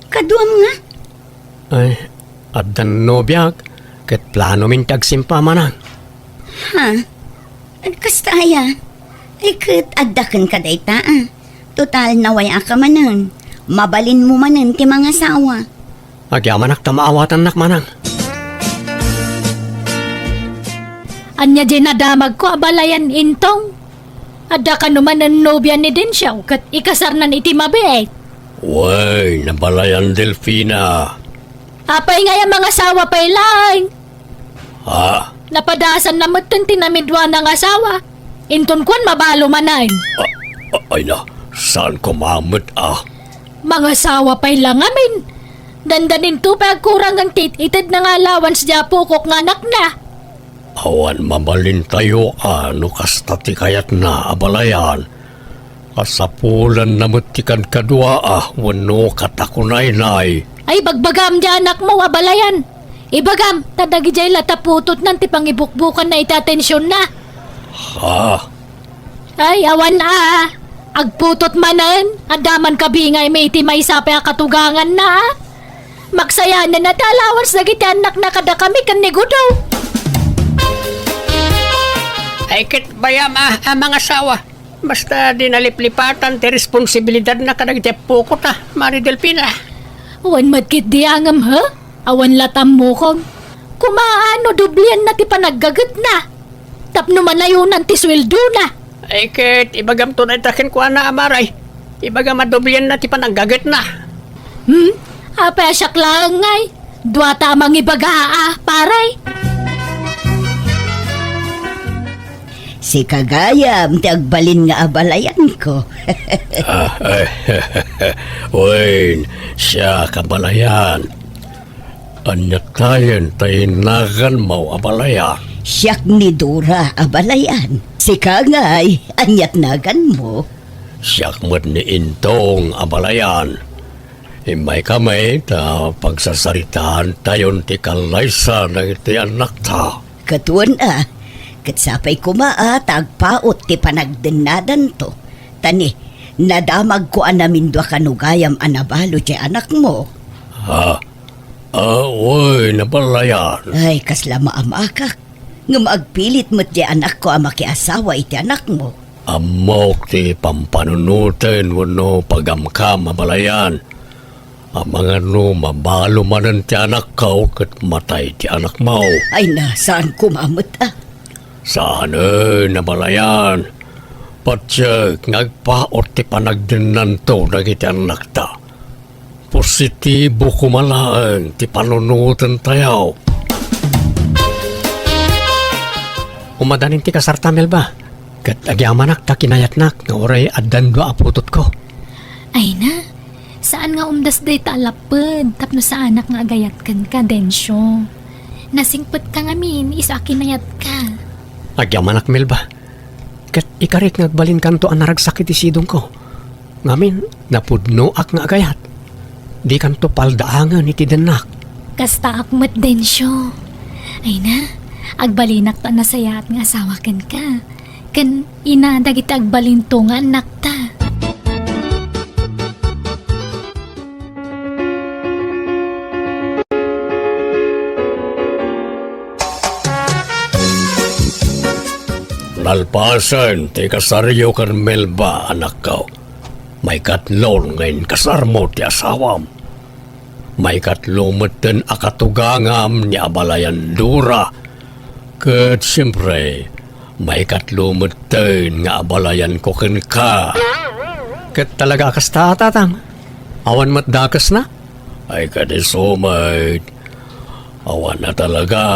Kaduam nga? Ay, addan nobiak, ket planomin ti agsimpa, manang. Ha? Kasta aya? Ay, ket adda kenka dayta a. Total, naway-aka manen. Mabalinmo manen ti mangasawa. Agyamanak ta maawatannak, manang. Ania diay nadamagko a balayan, Intong? Adda kano manen nobia ni Dencio ket ikasarnan iti mabiit. Wen, nabalayan, Delfina. Apay ngay a mangasawa pay laeng? Ha? Napadasanna metten ti namiduana nga asawa. Inton kuan, mabalo manen. A-, a-, ay na, saan ko mamet a? Mangasawa pay la ngamin. Dandaninto pay agkurangen ti it-itedna nga allowance diay apokok nga anakna. Awan mabalintayo a no kasta ti kayatna a balayan. Kasapulanna met ti kadkaduaa wenno katakunaynay. Ay, bagbagam diay anakmo a balayan. Ibagam, ta dagidiay la ta putotnan ti pangibukbukanna iti atensionna. Ha? Ay, awan a. Agputot manen, adda man kabingaymi iti maysa pay a katuganganna a. Maksayanen a ti allowance dagiti annakna kadakami ken ni Gudo. Ay, ket bayam a, a mangasawa. Basta di naliplipatan ti responsibilidadna kadagiti appokota, Mari Delfina. Wen met ketdi a ngem, ha? Awan la ta ammokom. Koma no doblianna ti panaggagetna. Tapno manayonan ti sueldona. Ay, ket ibagamto dayta kenkuana, Amari. Ibagam a doblianna ti panaggagetna. Hmm? Apay a siak laeng ngay? Duata a mangibaga a, pare. Sika gayam ti agbalin nga abalayanko. Ah, ay, wen, siak a balayan. Ania tayen ta naganmo a balayan? Siak ni Dora a balayan. Sika ngay, ania ti naganmo? Siak met ni Intong a balayan. Immaykami ta pagsasaritaantayon ti kallaysa dagiti annakta. Ket wen a, ket sapay koma a ta agpaut ti panagdennadanto. Ta ni, nadamagko a namindua kano gayam a nabalo ti anakmo. Ha? Ah, wen a balayan. Ay, kasla maamakak. Ngem agpilit met ti anakko a makiasawa iti anakmo. Ammok ti pampanunoten wenno pagamkam a balayan. Amangan no mabalo manen ti anakko ket matay ti anakmo. Ay na, saan koma met a. Saanen a balayan. Patiek nga agpaut ti panagdennanto dagiti annakta. Positibo koma laeng ti panunotentayo. Umadanin ti kasarta, Melba. Ket agyamanak ta kinayatnak nga uray addan dua a putotko. Ay na, saan nga umdas dayta a lapped tapno saanak nga agayat kenka, Dencio. Nasingpetka ngamin isu a kinayatka. Agyamanak, Melba. Ket ikarik nga agbalinkanto a naragsak iti sidongko. Ngamin, napudnoak nga agayat. Dikanto paldaangen iti dennak. Kastaak met, Dencio. Ay na, agbalinak ta nasayaat nga asawa kenka. Ken ina dagiti agbalinto nga annakta. Nalpasen ti kasaryo ken Melba, anakko. Maikatlo nga inkasarmo ti asawam. Maikatlo metten a katugangam ni abalayan Dora. Ket siempre, maikatlo metten nga abalayanko kenka. Ket talaga a kasta, Tatang? Awan met dakesna? Ay, ket isu met. Awan a talaga.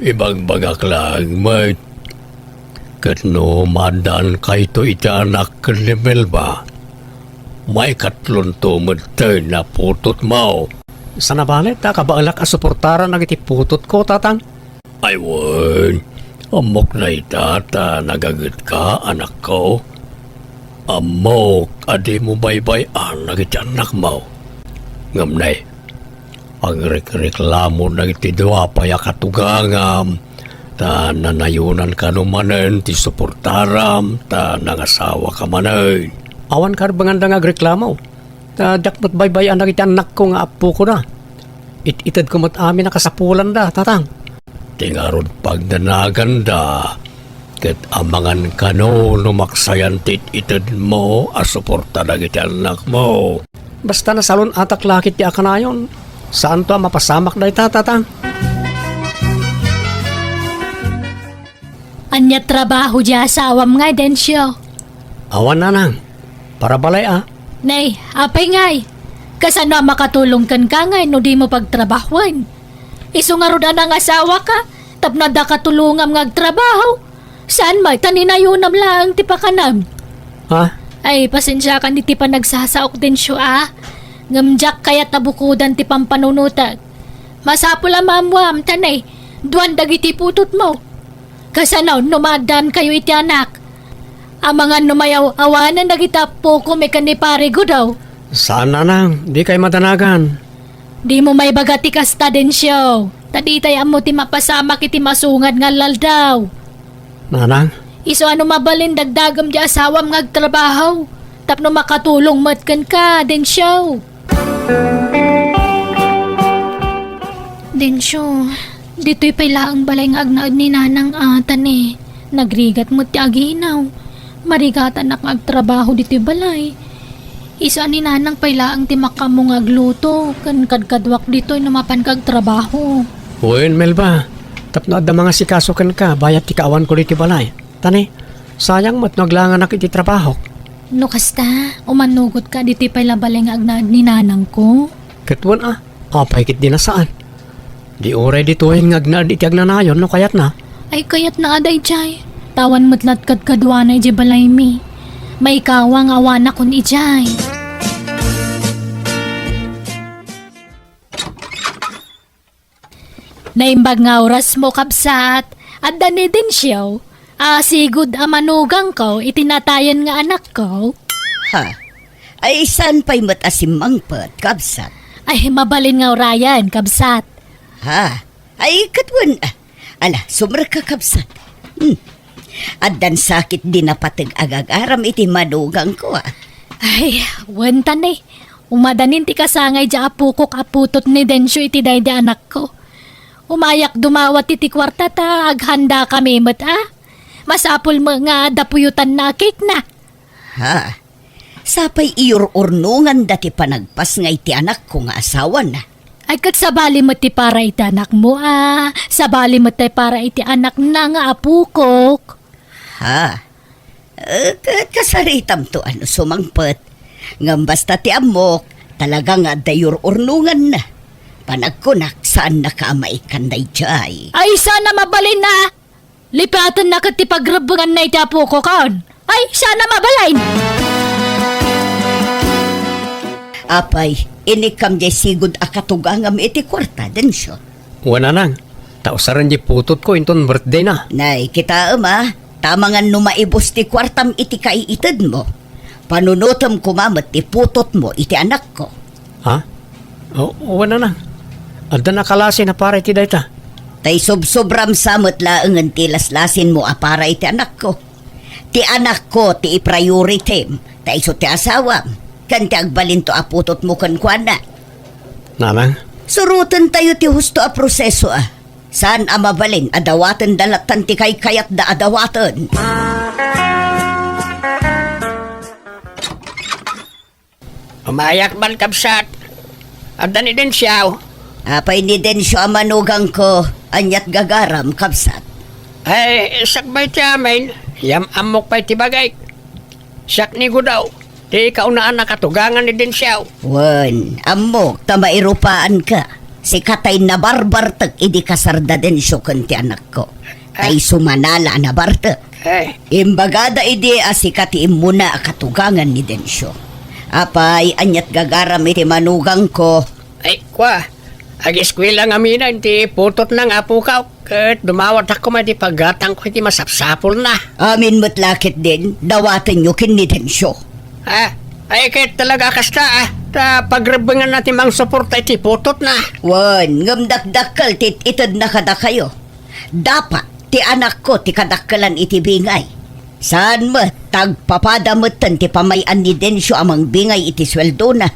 Ibagbagak laeng met. Ket no maaddaankayto iti anak ken ni Melba, maikatlonto metten a putotmo. Saan a bale ta kabaelak a suportaran dagiti putotko, Tatang? Ay wen, ammok dayta ta nagagetka, anakko. Ammok a dimo baybay-an dagiti annakmo. Ngem nay, agrikreklamo dagiti dua pay a katugangam, ta nanayonan kano manen ti suportaram, ta nangasawaka manen. Awan karbenganda nga agreklamo. Ta diak met baybay-an dagiti annakko nga appokoda. It-itedko met amin a kasapulanda, Tatang. Ti ngarud pagdanaganda, ket amangan kano no maksayan ti it-itedmo a suporta dagiti annakmo. Basta nasalun-atak la ketdi a kanayon, saanto a mapasamak dayta, Tatang. Ania trabaho di asawam ngay, Dencio? Awan, nanang. Para balay a. Nay, apay ngay? Kasano a makatulong kenka ngay no dimo pagtrabahoen? Isu ngarud a nangasawaka tapno adda katulongam nga agtrabaho. Saan met ta ninayonam laeng ti pakanam? Ha? Ay, pasensiakan iti panagsasaok, Dencio, a. Ngem diak kayat a bukodan ti pampanunotek. Masapul a maammuam ta nay, duan dagiti putotmo. Kasano no maaddaankayo iti anak? Amangan no mayaw-awanan dagiti appokom ken ni Pare Gudaw. Saan, nanang, dikay madanagan. Dimo maibaga ti kasta, Dencio, ta ditay ammo ti mapasamak iti masungad nga aldaw. Nanang? Isu a no mabalin dagdagem ti asawam nga agtrabaho, tapno makatulong met kenka, Dencio. Dencio, ditoy pay laeng balay nga agnaed ni Nanang a, ta ni, nagrigat met ti aginaw. Marigatanak nga agtrabaho ditoy balay. Isu a ni Nanang pay laeng ti makaammo nga agluto, ken kadkaduak ditoy no mapanka agtrabaho. Wen, Melba, tapno adda mangasikaso kenka, bayat ti kaawanko ditoy balay. Ta ni, sayang met no aglanganak iti trabahok. No kasta, umanugotka ditoy pay la balay nga agnaed ni nanangko. Ket wen a, apay ketdi a saan? Di uray ditoyen nga agnaed iti agnanayon no kayatna. Ay, kayatna a daydiay. Awan met la't kadkaduana idiay balaymi. Maikawa nga awanakon idiay. Naimbag nga orasmo, kabsat. Adda ni Dencio. a sigud a manugangko iti natayen nga anakko? Ha? Ay, saan pay met a simmangpet, kabsat? Ay, mabalin nga urayen, kabsat. Ha? Ay, ket wen, ah, ala, sumrekka, kabsat. Hmm. Addan sakit di napateg a gagaram iti manugangko, ah. Ay, wen ta ni. Umadanin ti kasangay diay apokok a putot ni Dencio iti daydi anakko. Umayak dumawat iti kuarta ta aghandakami met, ah. Masapul met nga adda puyotanna a cake na. Ha? Sapay iyur-urnonganda ti panagpasngay ti anakko nga asawana. Ay, ket sabali met ti para iti anakmo, a. Sabali met ti para iti anakna nga apokok. Ha? Eh, ket kasaritamto a no sumangpet. Ngem basta ti ammok, talaga nga adda iyur-urnonganna. Panagkunak, saannaka a maikkan daydiay. Ay, saan a mabalin a! Lipatenna ket ti pagrebbenganna iti apokokon. Ay, saan a mabalin! Apay, inikkam diay sigud a katugangam iti kuarta, Dencio? Wen, nanang, ta usaren diay putotko inton birthdayna. Nay, kitaem a, ta amangan no maibus ti kuartam iti kaiitedmo. Panunotem koma met ti putotmo iti anakko. Ha? O, wen, nanang. Adda nakalasin a para iti dayta. Ta isubsubram sa met laengen ti laslasinmo a para iti anakko. Ti anakko ti i-prioritim, ta isu ti asawam, ken ti agbalinto a putotmo kenkuana. Nanang? Surotentayo ti husto a proseso, a. Saan a mabalin a dawatenda lattan ti kaykayatda a dawaten. Umayak man, kabsat. Adda ni Dencio? Apay ni Dencio a manugangko, aniat gagaram, kabsat? Ay, sakbay ti amin, yam-ammok pay ti bagik. Siak ni Gudaw, ti kaunaan a katugangan ni Dencio. Wen, ammok ta mairupaanka. Sika tay nabarbartek idi kasarda Dencio ken ti anakko. Ta isu manala a nabartek. Eh. Imbagada idi a sika ti immuna a katugangan ni Dencio. Apay, aniat gagaram iti manugangko? Ay, kua, ageskuela ngamin ti putotna nga apokak, ket dumawatak koma iti paggatangko iti masapsapulna. Amin met la ketdin, dawatenyo ken ni Dencio. Ah, ay, ket talaga kasta, ah, ta pagrebbenganna ti mangsuporta iti putotna. Wen, ngem dakdakkel ti it-itedna kadakayo. Dapat ti anakko ti kadakkelan iti bingay. Saan met, ta agpapada metten ti pamay-an ni Dencio a mangbingay iti sueldona.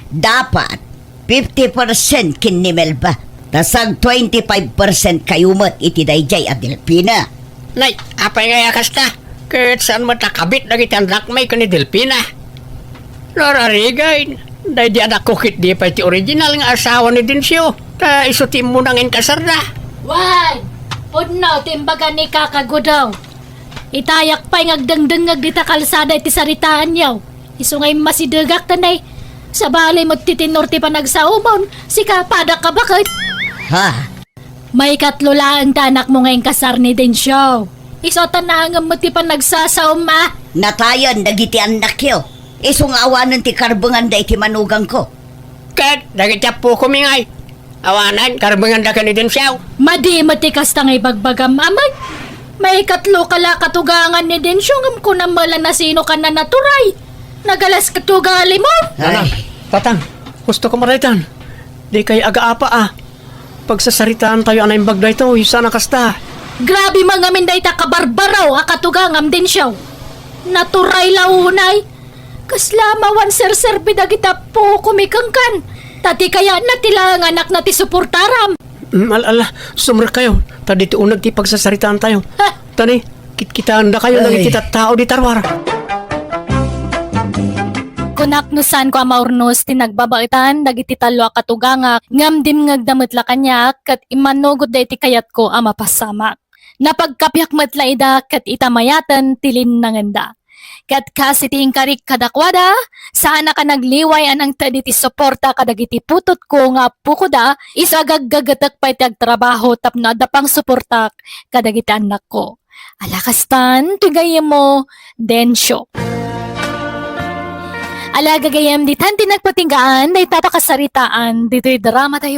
Dapat fifty percent ken ni Melba, ta sag twenty-five percent kayo met iti daydiay a Delfina. Nay, apay ngay a kasta? Ket saan met a kabit dagiti annakmi ken ni Delfina? Lorarigan, daydi anakko ket di pay ti original nga asawa ni Dencio, ta isu ti immuna nga inkasarda. Wen, pudno ti imbaga ni Kaka Gudaw. Itayak pay nga agdengdengngeg dita kalsada iti saritaanyo. Isu nga immasidegak ta nay, sabali met ti tenor ti panagsaomon, sika padak a baket. Ha? Maikatlo laeng ti anakmo nga inkasar ni Dencio. Isu ta naangem met ti panagsasaom a. Natayen dagiti annakyo. Isu nga awanen ti karbenganda iti manugangko. Ket dagiti appokomi ngay, awanen karbenganda ken ni Dencio. Madi met ti kasta nga ibagbagam, Amay. Maikatlo ka la katugangan ni Dencio ngem kunam met la nasino ka na naturay. Nagalas ket ugalimon. Ay. Nana, Tatang, husto ka maraytan. Di kay agaapa a. Pagsasaritaantayo a naimbag daytoy, saan a kasta? Grabe man ngamin dayta kabarbaro a katugangam, Dencio. Naturay la unay. Kasla mawan serserbi dagiti appokomi kenkan. Ta ti kayatna ti laeng anakna ti suportaram. Mm, al-, ala, sumrekkayo. Ta ditoy uneg ti pagsasaritaantayo. Ha? Tani, kitkitaendakayo dagiti tattao di taruar. Kunak no saanko a maurnos ti nagbabaetan dagiti tallo a katugangak, ngem dimngegda met la kaniak ket immanugotda iti kayatko a mapasamak. Napagkapiak met la ida ket ita mayaten ti linnangenda. Ket kas iti inkarik kadakuada, saanak a nagliway a nangted iti suporta kadagiti putotko nga appokoda, isu a gaggagetek pay ti agtrabaho tapno adda pangsuportak kadagiti annakko. Ala kastan, ti gayyemmo, Dencio. Ala gagayyem, ditan ti nagpatinggaan dayta pakasaritaan ditoy dramatayo.